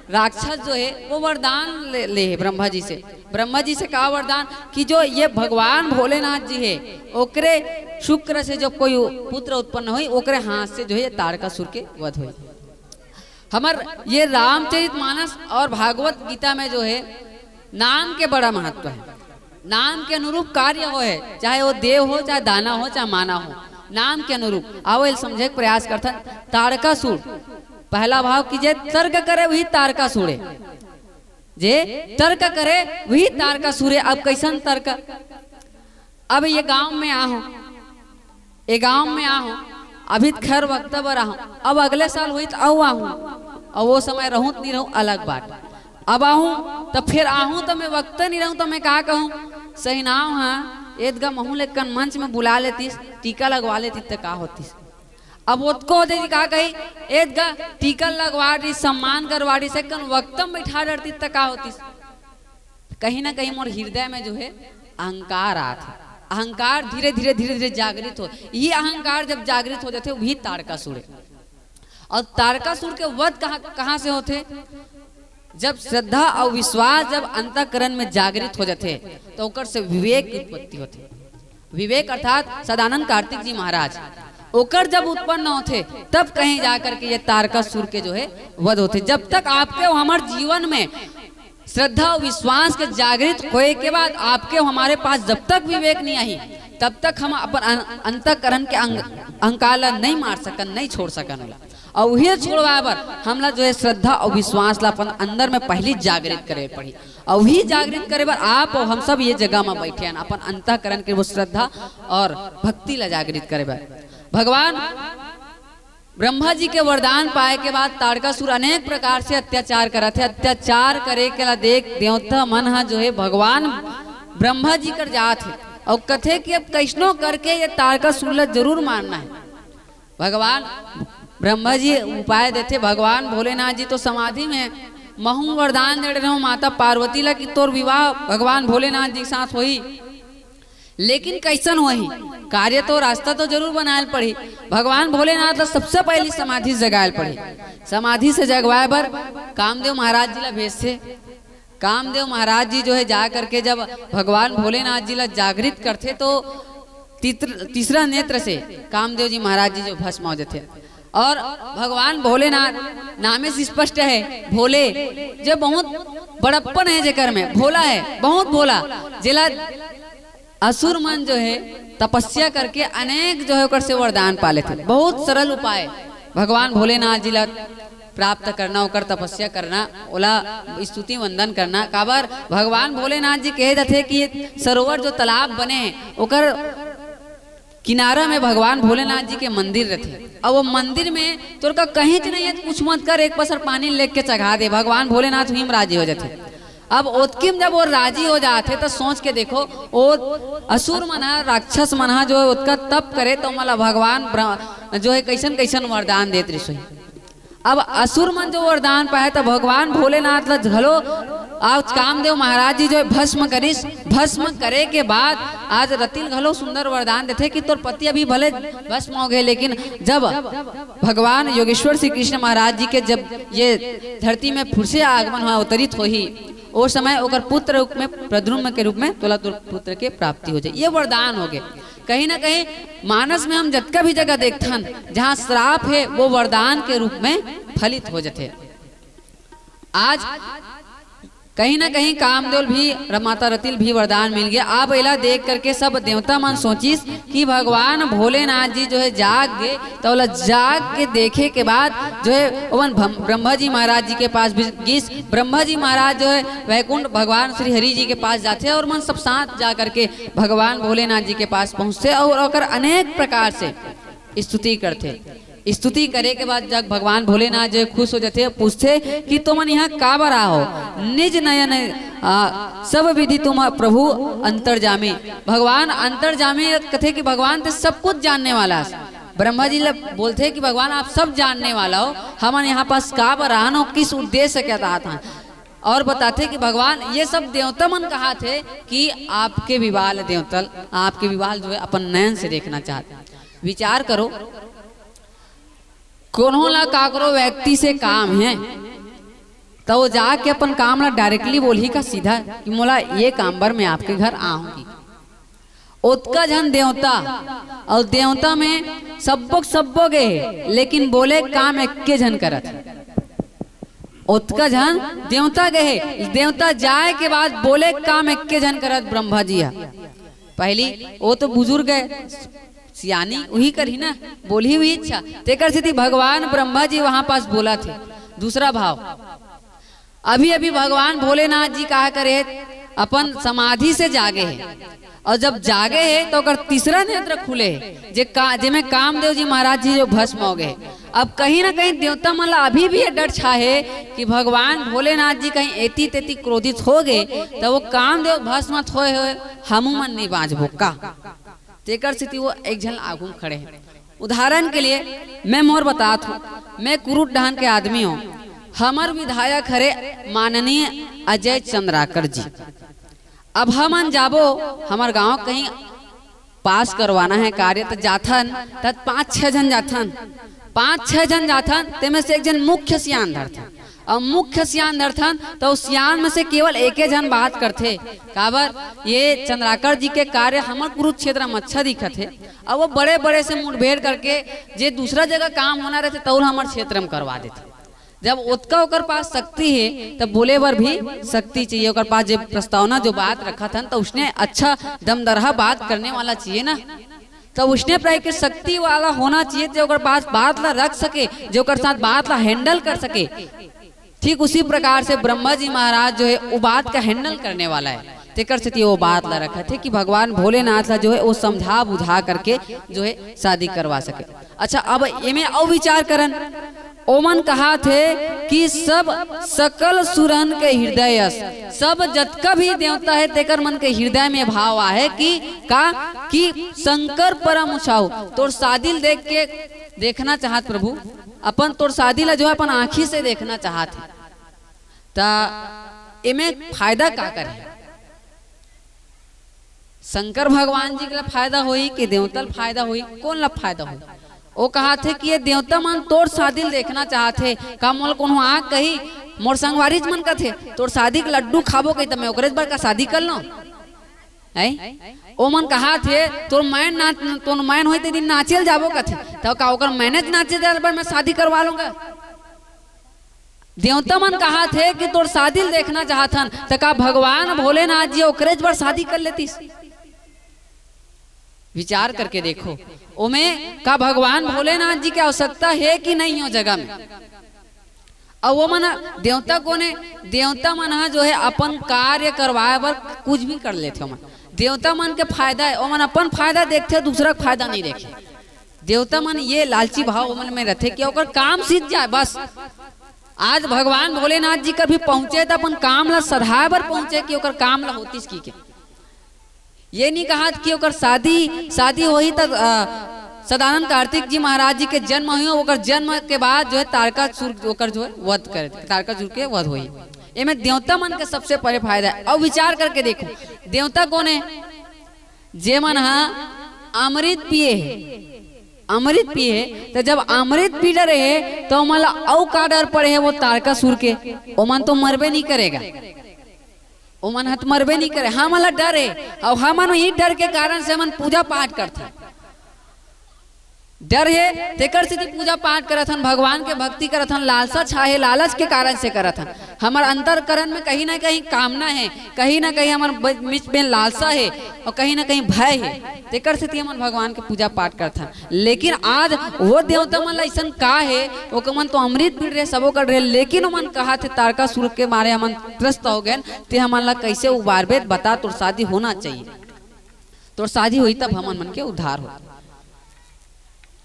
राक्षस जो हे, वो वरदान ले, ले हे ब्रह्मा जी से। ब्रह्मा जी से का वरदान कि जो ये भगवान भोलेनाथ जी हे, ओकरे शुक्र से जो कोई पुत्र उत्पन्न होई, ओकरे हाथ से जो हे ये तारकासुर के वध होई। हमर ये रामचरित मानस और भागवत गीता में जो हे नाम के बड़ा महत्व हे। नाम के अनुरूप कार्य होय, चाहे वो देव हो, चाहे दानव हो, चाहे मानव हो, नाम के अनुरूप। आवो, एला समझे के प्रयास करथन। तारकासुर, पहला भाव कि जे तर्क करे, वही तारकासुर हे। जे तर्क करे, वही तारकासुर हे। अब कइसन तर्क? अब ये गांव में आहूं, ये गांव में आहूं, अभी त खैर वक्ता बर आहूं, अब अगले साल होही त अउ आहूं, अउ वो समय रहूं त नहीं रहूं, अलग बात। अब आहूं त फिर आहूं त मैं वक्ता नहीं रहूं त मैं का कहूं? सही नाव हा, एदगा महूं ल एकन मंच में बुला लेतिस, टीका लगवा लेतिस त का होतिस? अब ओतको होतिस का कही, एदगा टीका लगवा दिस, सम्मान करवा दिस, एकन वक्ता में बैठा डरतिस त का होतिस? कहीं ना कहीं मोर हृदय में जो हे अहंकार आत हे। अहंकार धीरे धीरे धीरे धीरे जागृत हो, ये अहंकार जब जागृत हो जाथे, वही तारकासुर हे। और तारकासुर के वध कहाँ, कहाँ से होथे? जब श्रद्धा और विश्वास जब अंतःकरण में जागृत हो जाथे, तो ओकर से विवेक की उत्पत्ति होथे। विवेक अर्थात सदानंद कार्तिक जी महाराज, ओकर जब उत्पन्न होथे, तब कहीं जा करके ये तारकासुर के जो हे वध होथे। जब तक आपके और हमर जीवन में श्रद्धा और विश्वास के जागृत होए के बाद आपके और हमारे पास जब तक विवेक नहीं आही, तब तक हम अपन अं-, अंतःकरण के अंग-, अहंकार ला नहीं मार सकन, नहीं छोड़ सकन ओला। और उहे छोड़वाए बर हमला जो हे श्रद्धा और विश्वास ला अपन अंदर में पहली जागृत करे पड़ी। और वही जागृत करे बर आप और हम सब ये जगह में बैठे हन, अपन अंतःकरण के वो श्रद्धा और भक्ति ला जागृत करे बर। भगवान ब्रह्मा जी के वरदान पाए के बाद तारकासुर अनेक प्रकार से अत्याचार करत हे। अत्याचार करे के ला देख देवता मन ह जो हे भगवान ब्रह्मा जी कर जात हे और कथे कि अब कइसनो करके ये तारकासुर ला जरूर मारना हे। भगवान ब्रह्मा जी उपाय देथे, भगवान भोलेनाथ जी तो समाधि में हे, महूं वरदान दे रहे हो माता पार्वती ला कि तोर विवाह भगवान भोलेनाथ जी के साथ होही, लेकिन कइसन होही? कार्य तो, रास्ता तो जरूर बनाए ल पड़ही। भगवान भोलेनाथ ला सबसे पहली समाधि से जगाए ल पड़ही। समाधि से जगवाए बर कामदेव महाराज जी ला भेजथे। कामदेव महाराज जी जो हे जा करके जब भगवान भोलेनाथ जी ला जागृत करथे तो तीतर-, तीसरा नेत्र से कामदेव जी महाराज जी जो भस्म हो जाथे। और भगवान भोलेनाथ नामे से स्पष्ट हे भोले, जो बहुत बड़प्पन हे जेकर में, भोला हे, बहुत भोला, जेला असुर मन जो हे तपस्या करके अनेक जो हे ओकर से वरदान पा लेथे। बहुत सरल उपाय भगवान भोलेनाथ जी ला प्राप्त करना, ओकर तपस्या करना, ओला स्तुति वंदन करना। काबर भगवान भोलेनाथ जी कहे जाथे कि ये सरोवर जो तालाब बने हे, ओकर किनारा में भगवान भोलेनाथ जी के मंदिर रथे। अब वो मंदिर में तोर का कहीं च नहीं हे, कुछ मत कर, एक पसर पानी लेके चघा दे, भगवान भोलेनाथ ही में राजी हो जाथे। अब ओतकी में जब वो राजी हो जाथे, तो सोच के देखो, वो असुर मन ह, राक्षस मन ह जो ओतका तप करे, तो ओमन ला भगवान ब्र-, जो हे कइसन कइसन वरदान देत रिहिस होही। अब असुर मन जो वरदान पाए, तो भगवान भोलेनाथ ला घलो आज कामदेव महाराज जी जो हे भस्म करिस। भस्म करे के बाद आज रतिल घलो सुंदर वरदान देथे कि तोर पति अभी भले भस्म हो गए, लेकिन जब भगवान योगेश्वर श्री कृष्ण महाराज जी के जब ये धरती में फिर से आगमन हो, अवतरित होही, ओ समय ओकर पुत्र रूप में, प्रद्युम्न के रूप में तोला तोर पुत्र के प्राप्ति हो जाए। ये वरदान हो गए। कहीं ना कहीं मानस में हम जतका भी जगह देखथन, जहाँ श्राप हे, वो वरदान के रूप में फलित हो जाथे। आज कहीं ना कहीं कामदेव भी र-, माता रति ल भी वरदान मिल गया। अब एला देख करके सब देवता मन सोचिस कि भगवान भोलेनाथ जी जो है जाग गे, त ओला जाग के देखे के बाद जो है ओमन भम-, ब्रह्मा जी महाराज जी के पास भी गिस। ब्रह्मा जी महाराज जो है वैकुंठ भगवान श्री हरि जी के पास जाथे और मन सब साथ जा करके भगवान भोलेनाथ जी के पास पहुंचथे और ओकर अनेक प्रकार से स्तुति करथे। स्तुति करे के बाद जब भगवान भोलेनाथ जो है खुश हो जाथे, पूछथे कि तुमन यहाँ काबर आहो? निज नयन, आ, सब विधि तुम प्रभु अंतर्जामी। भगवान अंतर्जामी कथे कि भगवान ते सब कुछ जानने वाला है। ब्रह्मा जी ल बोलथे कि भगवान आप सब जानने वाला हो, हमन यहाँ पास काबर आन हो, किस उद्देश्य के तहत आन? और बताथे कि भगवान ये सब देवता मन कहाथे कि आपके विवाह ल देवता ल, आपके विवाह ल जो है अपन नयन से देखना चाहत। विचार करो, कोनो ला काकरो व्यक्ति से काम है, त वो जाके अपन काम ला directly बोलही का सीधा कि मोला ये काम बर मैं आपके घर आहूं की? ओतका झन देवता, और देवता में सब्बो के सब्बो गे हे, लेकिन बोले काम एक्के झन करत हे। ओतका झन देवता गे हे, देवता जाए के बाद बोले काम एक्के झन करत ब्रह्मा जी ह। पहली वो तो बुजुर्ग है, सियानी उही करही ना, बोलही उही अच्छा। तेकर सेती भगवान ब्रह्मा जी वहां पास बोलथे। दूसरा भाव, अभी अभी भगवान भोलेनाथ जी कहा करे, अपन समाधि से जागे हे, और जब जागे हे तो ओकर तीसरा नेत्र खुले हे, जे का, जेमे कामदेव जी महाराज जी जो भस्म हो गए। अब कहीं ना कहीं देवता मन ला अभी भी ये डर छा हे कि भगवान भोलेनाथ जी कहीं एती तेती क्रोधित हो गए, तो वो कामदेव भस्म होए होए हमू मन नहीं बांचबो का। तेकर सेती वो एक झन आगू म खड़े हे। उदाहरण के लिए मैं मोर बतात हूँ, मैं कुरुट डहन के आदमी हूँ। हमर विधायक हरे माननीय अजय चंद्राकर जी। अब हमन जाबो, हमर गांव कहीं पास करवाना है कार्य, त जाथन, त पांच छह झन जाथन। पांच छह झन जाथन, तेमे से एक झन मुख्य सियान धरथन। अब मुख्य सियान धरथन, त उस सियान में से केवल एके झन बात करथे। काबर? ये चंद्राकर जी के कार्य हमर कुरुक्षेत्र में अच्छा दिखत हे। अब वो बड़े-बड़े से मुठभेड़ करके जे दूसरा जगह काम होना रहथे, तउन हमर क्षेत्र में करवा देथे। जब ओतका ओकर पास शक्ति हे, तब बोले बर भी शक्ति चाहिए। ओकर पास जे प्रस्तावना, जो बात रखत हन, त उसने अच्छा दमदरहा बात करने वाला चाहिए ना। तब उसने प्राय के शक्ति वाला होना चाहिए, जे ओकर पास बात ला रख सके, जे ओकर साथ बात ला handle कर सके। ठीक उसी प्रकार से ब्रह्मा जी महाराज जो है, वो बात का handle करने वाला है। तेकर सेती वो बात ला रखत हे कि भगवान भोलेनाथ ला जो है, वो समझा बुझा करके जो है, शादी करवा सके। अच्छा, अब एमे अउ विचार करन, ओमन कहाथे कि सब सकल सुरन के हृदय अस, सब जतका भी देवता है, तेकर मन के हृदय में भाव आहे कि का, कि शंकर परम उछाऊ, तोर शादी ल देख के देखना चाहत प्रभु, अपन तोर शादी ला जो है अपन आँखी से देखना चाहत हे। त एमे फायदा का करे? शंकर भगवान जी के ला फायदा होही कि देवता ला फायदा होही? कोन ला फायदा होही? वो कहाथे कि ये देवता मन तोर शादी ल देखना चाहत हे। का मोला कोनो आ कही, मोर संगवारी मन कथे, "तोर शादी के लड्डू खाबो कही, त मैं ओकरे बर का शादी कर लूं?" हैं? ओ मन कहाथे, "तोर मैन नाच, तोर मैन होई ते दिन नाचे ल जाबो," कथे। त का ओकर मैने च नाचे जाए बर मैं शादी करवा लूंगा? देवता मन कहाथे कि तोर शादी ल देखना चाहत हन, त का भगवान भोलेनाथ जी ओकरे बर शादी कर लेतिस? विचार करके देखो, ओमे का भगवान भोलेनाथ जी के आवश्यकता हे कि नहीं हो जगह में? अउ वो मन देवता कोन हे? देवता मन ह जो है अपन कार्य करवाए बर कुछ भी कर लेथे। ओमन देवता मन के फायदा हे, ओमन अपन फायदा देखथे, दूसरा के फायदा नहीं देखे। देवता मन ये लालची भाव ओमन में रथे कि ओकर काम सिद्ध जाए बस। आज भगवान भोलेनाथ जी कभी पहुंचे त अपन काम ला सधाए बर पहुंचे कि ओकर काम ला होतिस की के। ये नहीं कहा कि ओकर शादी, शादी होही त, अ, सदानंद कार्तिक जी महाराज जी के जन्म होही, ओकर जन्म के बाद जो है तारकासुर ओकर जो है वध करे, तारकासुर के वध होही। एमे देवता मन के सबसे पहले फायदा है। अब विचार करके देखो, देवता कोन हे? जे मन हा अमृत पिए हे, अमृत पिए हे, त जब अमृत पी डरे हे, त ओमन ला अउ का डर पड़े हे वो तारकासुर के? ओमन तो मरबे नहीं करेगा, ओमन ह त मरबे नहीं करे। हमन ला डर हे, अउ हमन ही डर के कारण से हमन पूजा पाठ करथन। डर हे, तेकर सेती पूजा पाठ करत हन, भगवान के भक्ति करत हन, लालसा छा हे, लालच के कारण से करत हन। हमर अंतरकरण में कहीं ना कहीं कामना हे, कहीं ना कहीं हमर ब-, बीच में लालसा हे अउ कहीं ना कहीं भय हे, तेकर सेती हमन भगवान के पूजा पाठ करत हन। लेकिन आज वो देवता मन ला अइसन का हे, ओकर मन तो अमृत पीड़ रहे, सबो कर रहे, लेकिन ओमन कहा थे, "तारकासुर के मारे हमन त्रस्त हो गए, ते हमन ला कैसे उबारबे? बता, तोर शादी होना चाहिए, तोर शादी होई तब हमन मन के उद्धार हो।"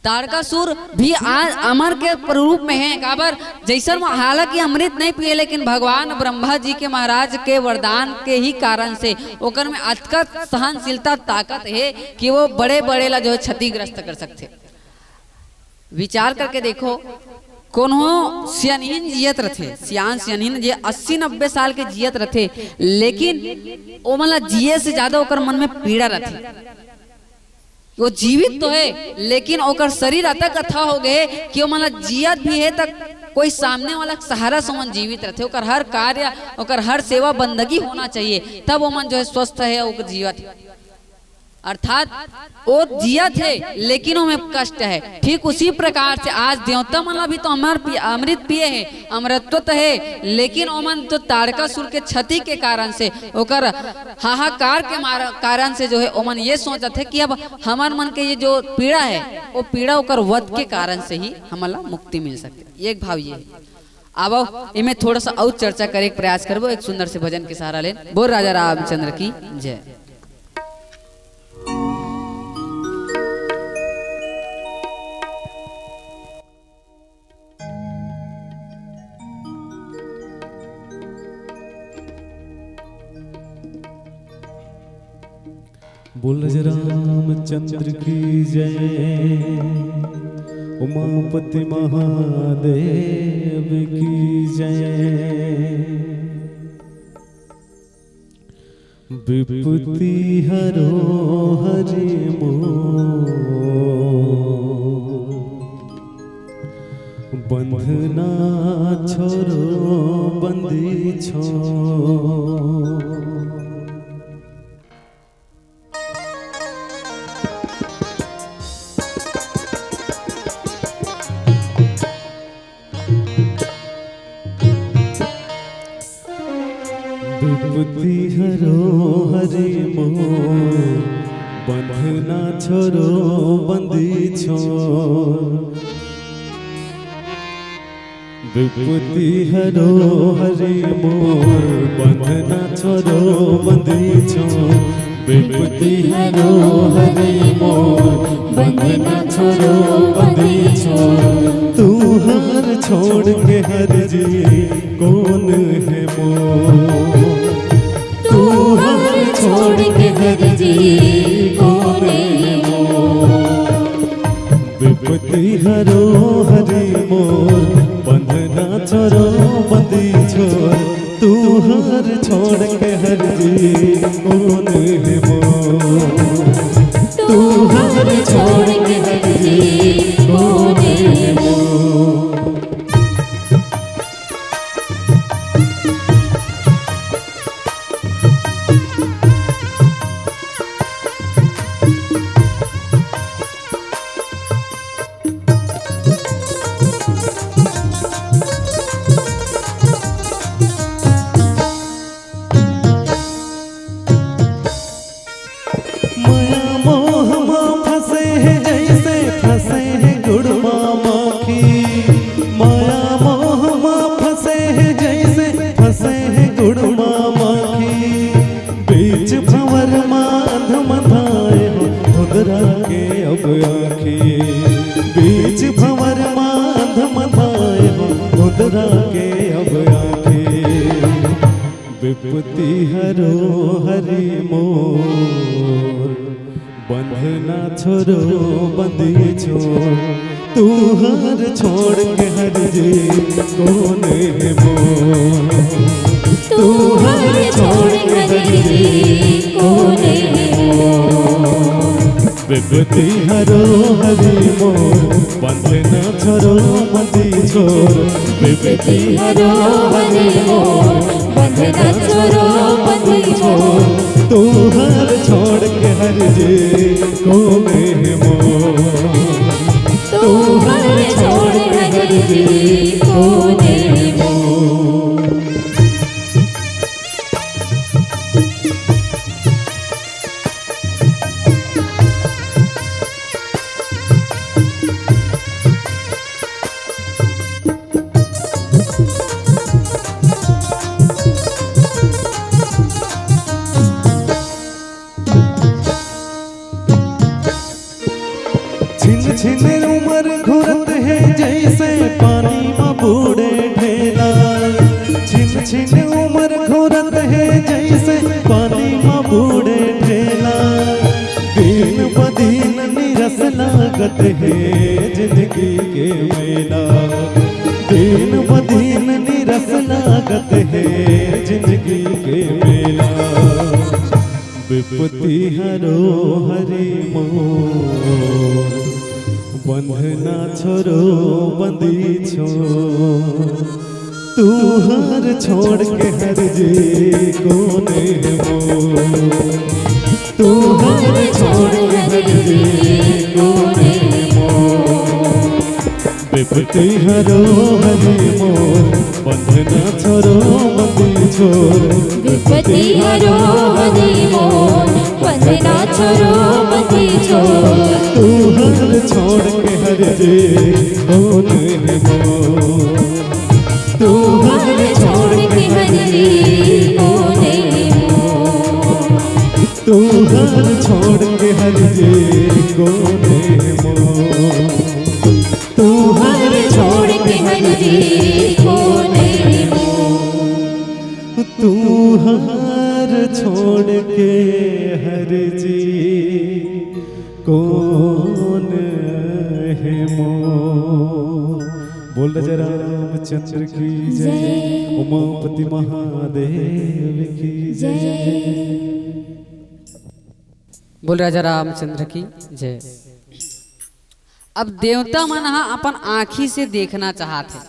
तारकासुर भी आज अमर के रूप में है। काबर? जैसन वो, हालांकि अमृत नहीं पिए, लेकिन भगवान ब्रह्मा जी के, महाराज के वरदान के ही कारण से ओकर में अतका सहनशीलता, ताकत है कि वो बड़े बड़े ला जो है क्षतिग्रस्त कर सकते। विचार करके देखो, कोनो सियानहीन जियत रथे, सियान सियानहीन जे अस्सी नब्बे साल के जियत रथे, लेकिन ओमन ला जिए से ज्यादा ओकर मन में पीड़ा रथे। वो जीवित तो है, लेकिन ओकर शरीर अतक अथा हो गए कि ओमन ला जियत भी है तक कोई सामने वाला के सहारा से ओमन जीवित रहते। ओकर हर कार्य, ओकर हर सेवा बंदगी होना चाहिए, तब ओमन जो है स्वस्थ है, ओकर जीवत है। अर्थात वो जियत है, लेकिन ओमे कष्ट है। ठीक उसी प्रकार से आज देवता मन ला भी तो अमर पि-, अमृत पिए है, अमरत्व तो है, लेकिन ओमन तो तारकासुर के क्षति के कारण से, ओकर हाहाकार के मार-, कारण से जो है, ओमन ये सोचत है कि अब हमर मन के ये जो पीड़ा है, वो पीड़ा ओकर वध के कारण से ही हमन ला मुक्ति मिल सकते। एक भाव ये है। अब एमे थोड़ा सा और चर्चा करे के प्रयास करबो, एक सुंदर से भजन के सहारा लेन। बोल राजा रामचंद्र की जय। बोल राजा रामचंद्र की जय, उमापति महादेव की जय। विपत्ति हरो हरि मोर, बंधना छोरो बंदी छोर। विपत्ति हरो हरि मोर, बंधना छोरो बंदी छोर। विपत्ति हरो हरि मोर, बंधना छोरो बंदी छोर। विपत्ति हरो हरि मोर, बंधना छोरो बंदी छोर। तू हर छोड़ के हरि जी कौन है मोर? तू हर छोड़ के हरि जी कौन है मोर? विपत्ति हरो हरि मोर, बंधना छोरो बंदी छोर। तू हर छोड़ के हरि जी कौन है मोर? तू हर छोड़ के हरि जी कौन है मोर? मया मोह मा फंसे हे जैसे फंसे हे गुड़ मा माखी। मया मोह मा फंसे हे जैसे फंसे हे गुड़ मा माखी। बीच भंवर मा अंध मंधाए हो धुंधरा के अब आँखी। बीच भंवर मा अंध मंधाए हो धुंधरा के अब आँखी। विपत्ति हरो हरि मोर, बंधना छोरो बंदी छोर। तू हर छोड़ के हरि जी कौन है मोर? तू हर छोड़ के हरि जी कौन है मोर? विपत्ति हरो हरि मोर, बंधना छोरो बंदी छोर। विपत्ति हरो हरि मोर, बंधना छोरो बंदी छोर। तू हर छोड़ के हरि जी कौन है मोर? छिन उमर घोरत हे जइसे पानी म बूड़े ढेला। छिन छिन उमर घोरत हे जइसे पानी म बूड़े ढेला। दिन ब दिन निरस लागत हे जिंदगी के मेला। दिन ब दिन निरस लागत हे जिंदगी के मेला। बिपति हरो हरि मोर, बंधना छोरो बंदी छोर। तुहर छोड़ के हर जी कोने मोर, तुहर छोड़ के हर जी कोने मोर। बिपति हरो हरि मोर, बंधना छोरो मति छोर। विपति हरो हरि मोर, बंधना छोरो मति छोर। तुहर छोड़ के हर जी कोने मोर, तुहर छोड़ के हर जी कोने मोर, तुहर छोड़ के हर जी कोने मोर। तुहर छोड़ के हर जी कोने मोर। तुहर छोड़ के हर जी कोन हे मोर। बोल राजा रामचंद्र की जय। जय। उमापति महादेव की जय। जय। बोल राजा रामचंद्र की जय। अब देवता मन ह अपन आँखी से देखना चाहत हे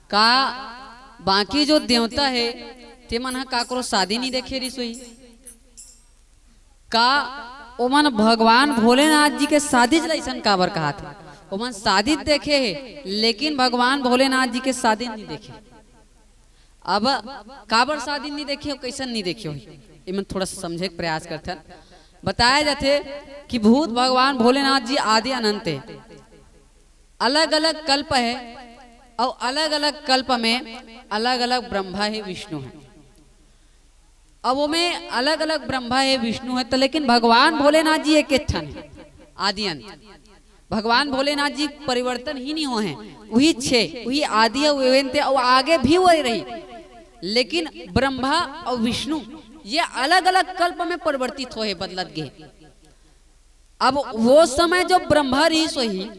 का बाकी जो देवता हे ते मन ह काकरो शादी नहीं देखे रिस होही? का ओमन भगवान भोलेनाथ जी के शादी ला अइसन काबर कहत हे? ओमन शादी देखे हे लेकिन भगवान भोलेनाथ जी के शादी नहीं देखे। अब काबर शादी नहीं देखे हो, कैसन नहीं देखे हो, एमन थोड़ा सा समझे के प्रयास करथन। बताया जाथे कि भूत भगवान भोलेनाथ जी आदि अनंत हे, अलग-अलग कल्प हे अउ अलग-अलग कल्प में अलग-अलग ब्रह्मा हे, विष्णु हे। अब ओमे अलग-अलग ब्रह्मा हे, विष्णु हे, तो लेकिन भगवान भोलेनाथ जी एक ठन हे, आदि अंत। भगवान भोलेनाथ जी परिवर्तन ही नहीं होहे, वही छे, वही आदि हे, वही अंत हे, अउ आगे भी वही रही। लेकिन ब्रह्मा अउ विष्णु ये अलग-अलग कल्प में परिवर्तित होहे, बदलत गे। अब वो समय जो ब्रह्मा रिहिस होही,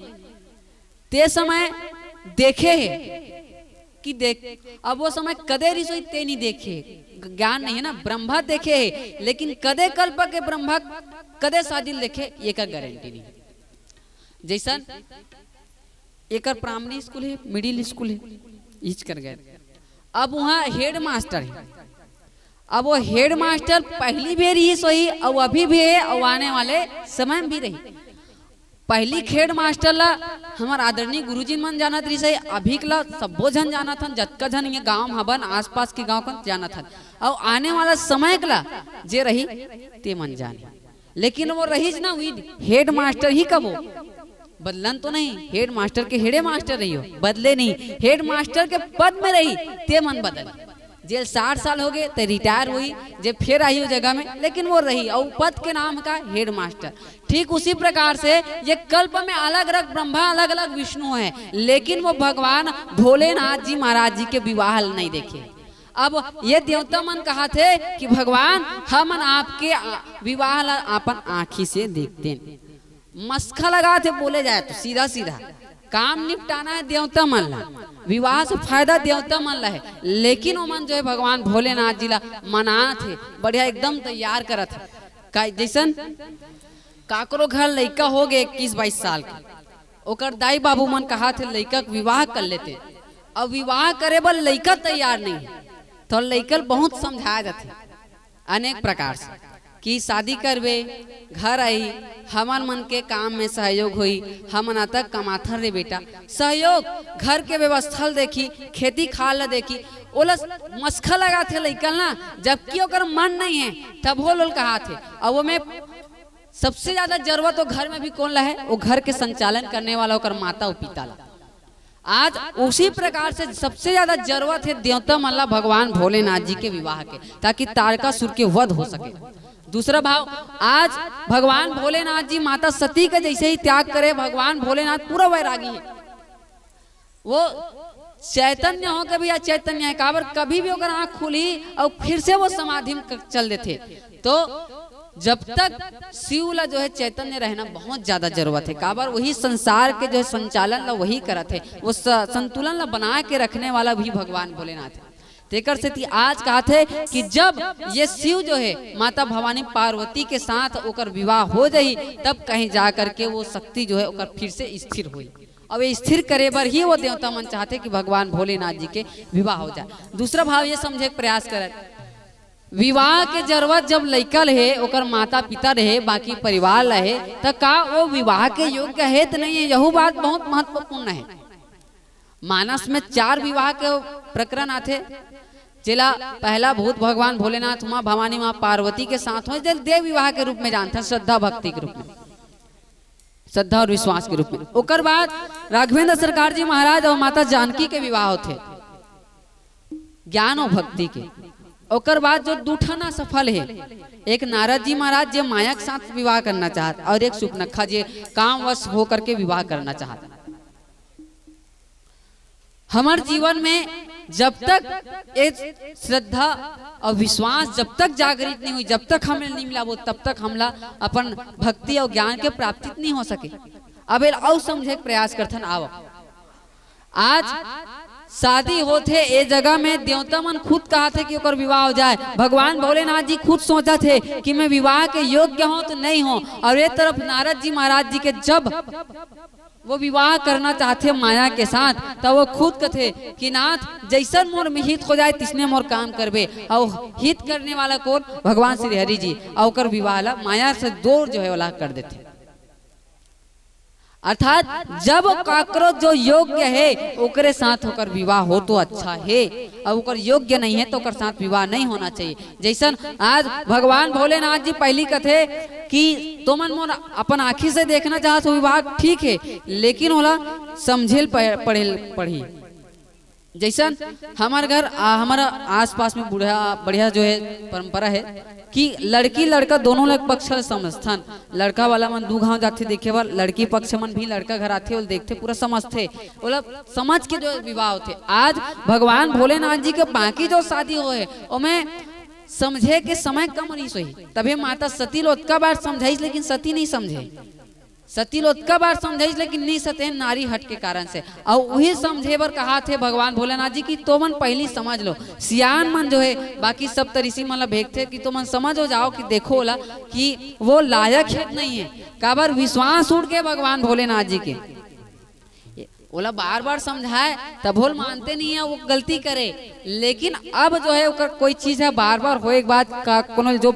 ते समय देखे हे कि देख, अब वो समय कदे रिहिस होही, ते नहीं देखे, ज्ञान नहीं हे ना। ब्रह्मा देखे हे, लेकिन कदे कल्प के ब्रह्मा कदे शादी ल देखे, एकर गारंटी नहीं। जइसन एकर प्राइमरी स्कूल हे, मिडिल स्कूल हे, इच कर गए। अब वहाँ हेडमास्टर हे। अब वो हेडमास्टर पहली भी रिहिस होही, अउ अभी भी हे, अउ आने वाले समय में भी रही। पहली हेडमास्टर ला हमर आदरणीय गुरुजी मन जानत रिहिस हे, अभी के ला सब्बो झन जानत हन, जतका झन ये गांव में हबन, आसपास के गांव कन जानत हन, अउ आने वाला समय के ला जे रही ते मन जानी। लेकिन वो रहिस ना, वही हेडमास्टर ही कबो बदलन तो नहीं, हेडमास्टर के हेडे मास्टर रही हो, बदले नहीं, हेडमास्टर के पद में रही, ते मन बदल। जे साठ साल हो गए ते रिटायर होही, जे फेर आही वो जगह में, लेकिन वो रही, अउ पद के नाम का हेडमास्टर। ठीक उसी प्रकार से ये कल्प में अलग-अलग ब्रह्मा, अलग-अलग विष्णु हे, लेकिन वो भगवान भोलेनाथ जी महाराज जी के विवाह ल नहीं देखे। अब ये देवता मन कहत हे कि भगवान, हमन आपके आ-, विवाह ला अपन आँखी से देखतेन। मस्खा लगात हे, बोले जाए तो सीधा सीधा काम निपटाना हे देवता मन ला, विवाह से फायदा देवता मन ला हे, लेकिन ओमन जो हे भगवान भोलेनाथ जी ला मनात हे, बढ़िया एकदम तैयार करत हे। का-, जइसन काकरो घर लइका हो गए इक्कीस बाईस साल के, ओकर दाई बाबू मन कहत हे लइका के विवाह कर लेते, अउ विवाह करे बर लइका तैयार नहीं हे, तो लइका ल बहुत समझाया जाथे अनेक प्रकार से कि शादी करबे, घर आई, हमन मन के काम में सहयोग होई, हमन अतक कमाथन रे बेटा, सहयोग, घर के व्यवस्था ल देखी, खेती खार ल देखी, ओला मस्खा लगाथे लइका ल ना, जबकि ओकर मन नहीं हे, तब वो लोग कहत हे। अब ओमे सबसे ज्यादा जरूरत वो घर में भी कोन ला हे? वो घर के संचालन करने वाला ओकर माता अउ पिता ला। आज उसी प्रकार से सबसे ज्यादा जरूरत हे देवता मन ला भगवान भोलेनाथ जी के विवाह के, ताकि तारकासुर के वध हो सके। दूसरा भाव, आज भगवान भोलेनाथ जी माता सती का जैसे ही त्याग करे, भगवान भोलेनाथ पूरा वैरागी है, वो चैतन्य होके भी अचैतन्य है। काबर, कभी भी ओकर आंख खुली और फिर से वो समाधि में क-, चल देथे। तो जब तक शिव ला जो है चैतन्य रहना बहुत ज्यादा जरूरत है, काबर वही संसार के जो है संचालन ला वही करत है, वो स-, संतुलन ला बना के रखने वाला भी भगवान भोलेनाथ है। तेकर सेती आज कहत हे कि जब ये शिव जो है माता भवानी पार्वती के साथ ओकर विवाह हो जाही, तब कहीं जा करके वो शक्ति जो है ओकर फिर से स्थिर होई। अब ये स्थिर करे बर ही वो देवता मन चाहथे कि भगवान भोलेनाथ जी के विवाह हो जाए। दूसरा भाव ये समझे के प्रयास करे, विवाह के जरूरत जब लइका ल हे, ओकर माता पिता रहे, बाकी परिवार ल हे, त का वो विवाह के योग्य हे त नहीं है? यहू बात बहुत महत्वपूर्ण है। मानस में चार विवाह के प्रकरण आथे, जेला पहला भूत भगवान भोलेनाथ, उमा भवानी, माँ पार्वती के साथ होय, जेल देव विवाह के रूप में जानथन, श्रद्धा भक्ति के रूप में, श्रद्धा और विश्वास के रूप में। ओकर बाद राघवेंद्र सरकार जी महाराज और माता जानकी के विवाह होथे ज्ञान और भक्ति के। ओकर बाद जो दू ठन असफल हे, एक नारद जी महाराज जे माया के साथ विवाह करना चाहत और एक सुपनखा जे कामवश होकर के विवाह करना चाहत। हमर जीवन में जब तक ये श्रद्धा और विश्वास जब तक जागृत नहीं हुई, जब तक हमें नहीं मिला वो, तब तक हमला अपन भक्ति और ज्ञान के प्राप्ति नहीं हो सके। अब एला अउ समझे के प्रयास करथन। आव, आज शादी होथे, ए जगह में देवता मन खुद कहत हे कि ओकर विवाह हो जाए। भगवान भोलेनाथ जी खुद सोचत हे कि मैं विवाह के योग्य हूँ तो नहीं हूँ। और ये तरफ नारद जी महाराज जी के जब वो विवाह करना चाहथे माया के साथ, त वो खुद कथे कि नाथ, जैसन मोर में हित हो जाए, तिसने मोर काम करबे। और हित करने वाला कौन? भगवान श्री हरि जी। और ओकर विवाह ला माया से दूर जो है, ओला कर देथे। अर्थात जब काकरो जो योग्य हे, ओकरे साथ ओकर विवाह हो तो अच्छा हे, और ओकर योग्य नहीं है तो ओकर साथ विवाह नहीं होना चाहिए। जैसन आज भगवान भोलेनाथ जी पहली कथे कि तुमन मोर अपन आँखी से देखना चाहत हो विवाह, ठीक है, लेकिन ओला समझेल प-, पढ़ेल पढ़ी। जैसन हमर घर, आ, हमर आसपास में बूढ़ा बढ़िया जो है परंपरा है कि लड़की लड़का दोनों ल-, पक्ष ल समझथन। लड़का वाला मन दू गांव जाथे देखे बर, लड़की पक्ष मन भी लड़का घर आथे, ओला देखथे, पूरा समझथे, ओला समझ के जो विवाह होथे। आज भगवान भोलेनाथ जी के बाकी जो शादी होए, ओमे समझे के समय कम नहीं सोही, तभे माता सती ल ओतका बार समझाइस, लेकिन सती नहीं समझे। सती ल ओतका बार समझाइस, लेकिन नी सतेन नारी हट के कारण से। अउ उही समझे बर कहाथे भगवान भोलेनाथ जी कि तोमन पहिली समझ लो। सियान मन जो है, बाकी सब त ऋषि मन ल भेजथे कि तोमन समझ हो जाओ, कि देखो ओला कि वो लायक है कि नहीं है। काबर विश्वास उठ गए भगवान भोलेनाथ जी के। ओला बार बार समझाए, तभो ल मानते नहीं है, वो गलती करे। लेकिन अब जो है, ओकर कोई चीज है, बार बार होए के बाद का कोनो जो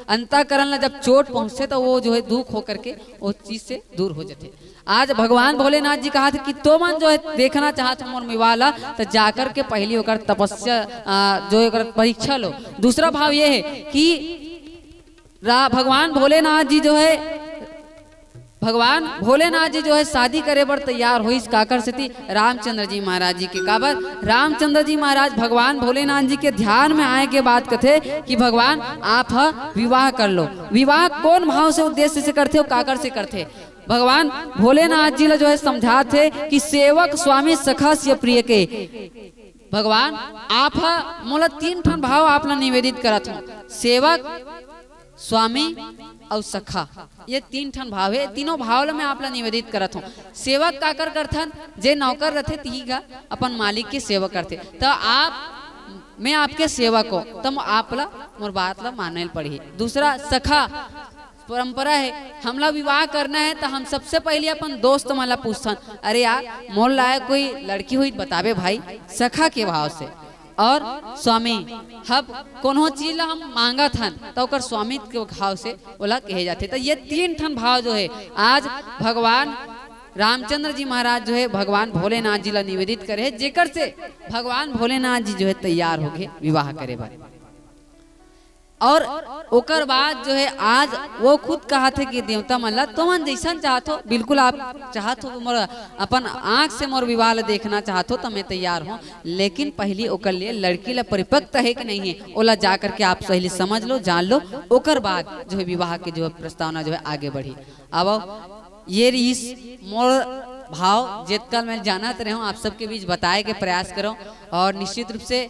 अंतःकरण ला जब चोट पहुंचथे, तो वो जो है दुख होकर के वो चीज से दूर हो जाथे। आज भगवान भोलेनाथ जी कहाथे कि तोमन जो है देखना चाहत हो मोर विवाह ला, तो जाकर के पहली ओकर तपस्या, आ, जो ओकर परीक्षा लो। दूसरा भाव ये है कि रा-, भगवान भोलेनाथ जी जो है, भगवान भोलेनाथ जी जो है शादी करे बर तैयार होइस, काकर सेती? रामचंद्र जी महाराज जी के। काबर? रामचंद्र जी महाराज भगवान भोलेनाथ जी के ध्यान में आए के बाद कथे कि भगवान, आप ह विवाह कर लो। विवाह कौन भाव से, उद्देश्य से करथे और काकर से करथे? भगवान भोलेनाथ जी ला जो है समझात हे कि सेवक, स्वामी, सखा, सिय प्रिय के। भगवान, आप ह मोला तीन ठन भाव आप ला निवेदित करत हूँ, सेवक, स्वामी अउ सखा। ये तीन ठन भाव है, तीनों भाव ला मैं आप ला निवेदित करत हूँ। सेवक काकर करथन? जे नौकर रथे, तिही का अपन मालिक के सेवक करथे। त आप, मैं आपके सेवक हो, त आप ला मोर बात ला माने ल पड़ही। दूसरा, सखा, परंपरा है, हमला विवाह करना है, त हम सबसे पहले अपन दोस्त मन ला पूछथन, "अरे यार, मोर लायक कोई लड़की हुई त बताबे भाई।" सखा के भाव से। और स्वामी, हम कोनो चीज ला हम मांगत हन, त ओकर स्वामी के भाव से ओला कहे जाथे। त ये तीन ठन भाव जो है, आज भगवान रामचंद्र जी महाराज जो है, भगवान भोलेनाथ जी ला निवेदित करे है, जेकर से भगवान भोलेनाथ जी जो है, तैयार होके विवाह करे बर। और ओकर बाद जो है, आज वो खुद कहत हे कि देवता मन ला, "तुमन जइसन चाहत हो, बिल्कुल आप चाहत हो, मोर अपन आँख से मोर विवाह ला देखना चाहत हो, त मैं तैयार हूँ, लेकिन पहली ओकर लिए लड़की ला परिपक्व हे कि नहीं हे, ओला जा करके आप पहली समझ लो, जान लो, ओकर बाद जो है विवाह के जो है प्रस्तावना जो है आगे बढ़ी।" अब ये रिहिस मोर भाव, जेतका मैं जानत रहे हूँ, आप सबके बीच बताए के प्रयास करूँ। और निश्चित रूप से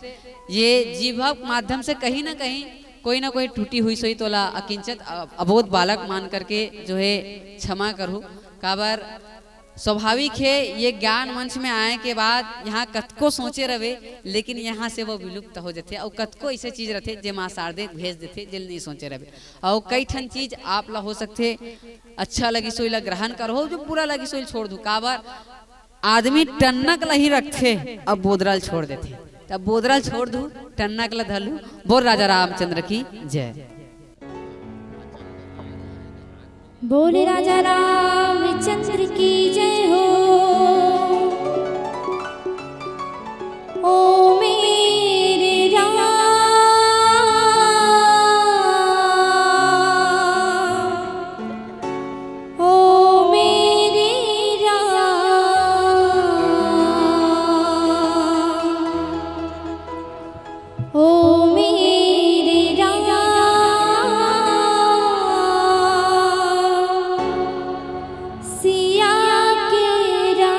ये जीभा के माध्यम से कहीं ना कहीं कोई ना कोई टूटी हुई सोई तोला अकिंचत अ-, अबोध बालक मान करके जो है क्षमा करूँ। काबर स्वाभाविक है, ये ज्ञान मंच में आए के बाद यहाँ कतको सोचे रहे, लेकिन यहाँ से वो विलुप्त हो जाते। और कतको ऐसे चीज रहते जे माँ शारदे भेज देते, जेल नहीं सोचे रहे। और कई ठन चीज आप ला हो सकथे अच्छा लगिस होही, ला ग्रहण करहू, जो बुरा लगिस होही, छोड़ दू। काबर आदमी टन्नक ला ही रखथे, अब बोदरा ल छोड़ देथे। तब बोदरा ल छोड़ दू, टन्नक ला धर लू। बोल राजा रामचंद्र की जय। बोले राजा रामचंद्र की जय हो। ओ मेरे राम, ओ मेरे राम, ओ मेरे राम, सिया के राम।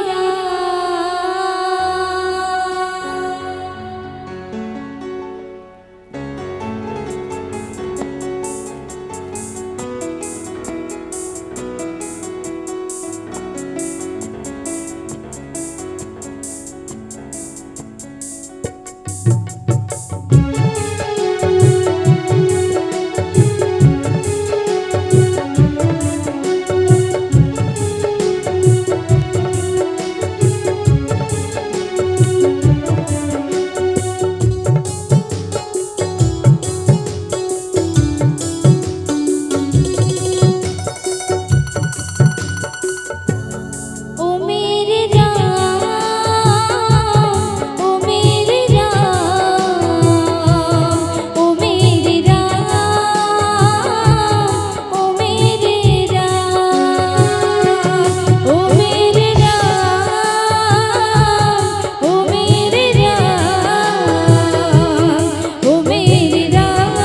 ओ मेरे राम, ओ मेरे राम, ओ मेरे राम, ओ मेरे राम, ओ मेरे राम, ओ मेरे राम, ओ मेरे राम,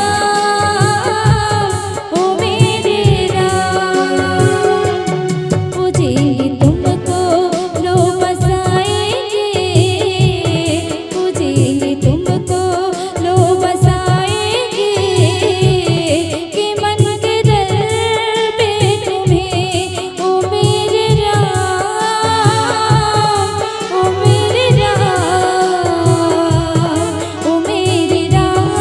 ओ मेरे राम। पूजेंगे तुमको, लो बसाएंगे, पूजेंगे तुमको, लो बसाएंगे, कि मन के दर पे तुम्हें, ओ मेरे राम, ओ मेरे राम, ओ मेरे राम,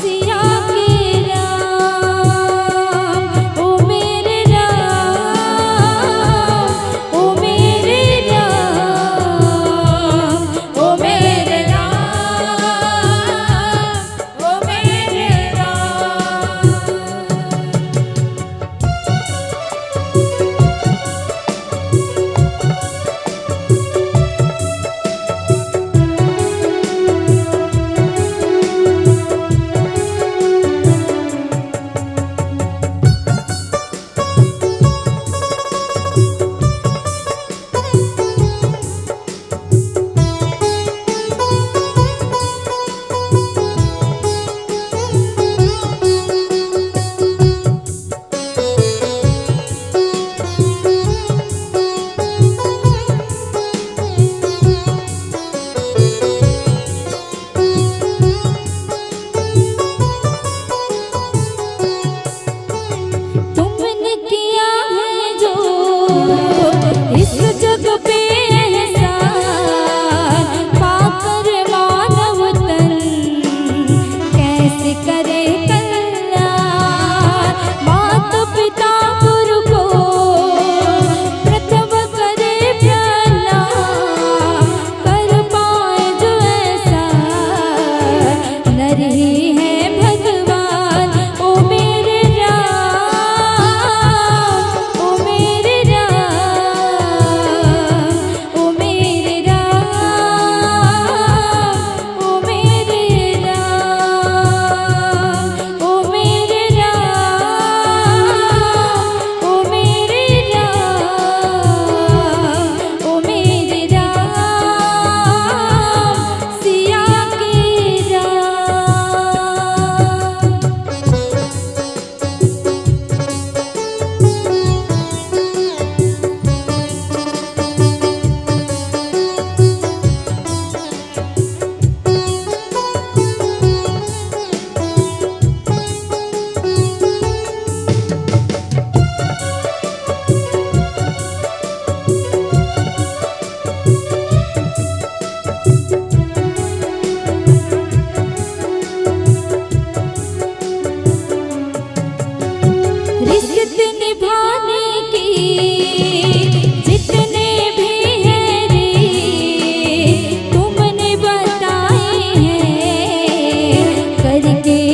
सिया के राम, ओ मेरे राम, ओ मेरे राम, ओ मेरे राम, ओ मेरे राम। तुमने किया है जो इस जग पे एहसान, पाकर मानव तन कैसे करे कल्याण। माता पिता गुरु को प्रथम करे प्रणाम, कर पाए जो ऐसा, नर ही है भगवान। ओ मेरे राम, ओ मेरे राम, ओ मेरे राम, ओ मेरे राम। के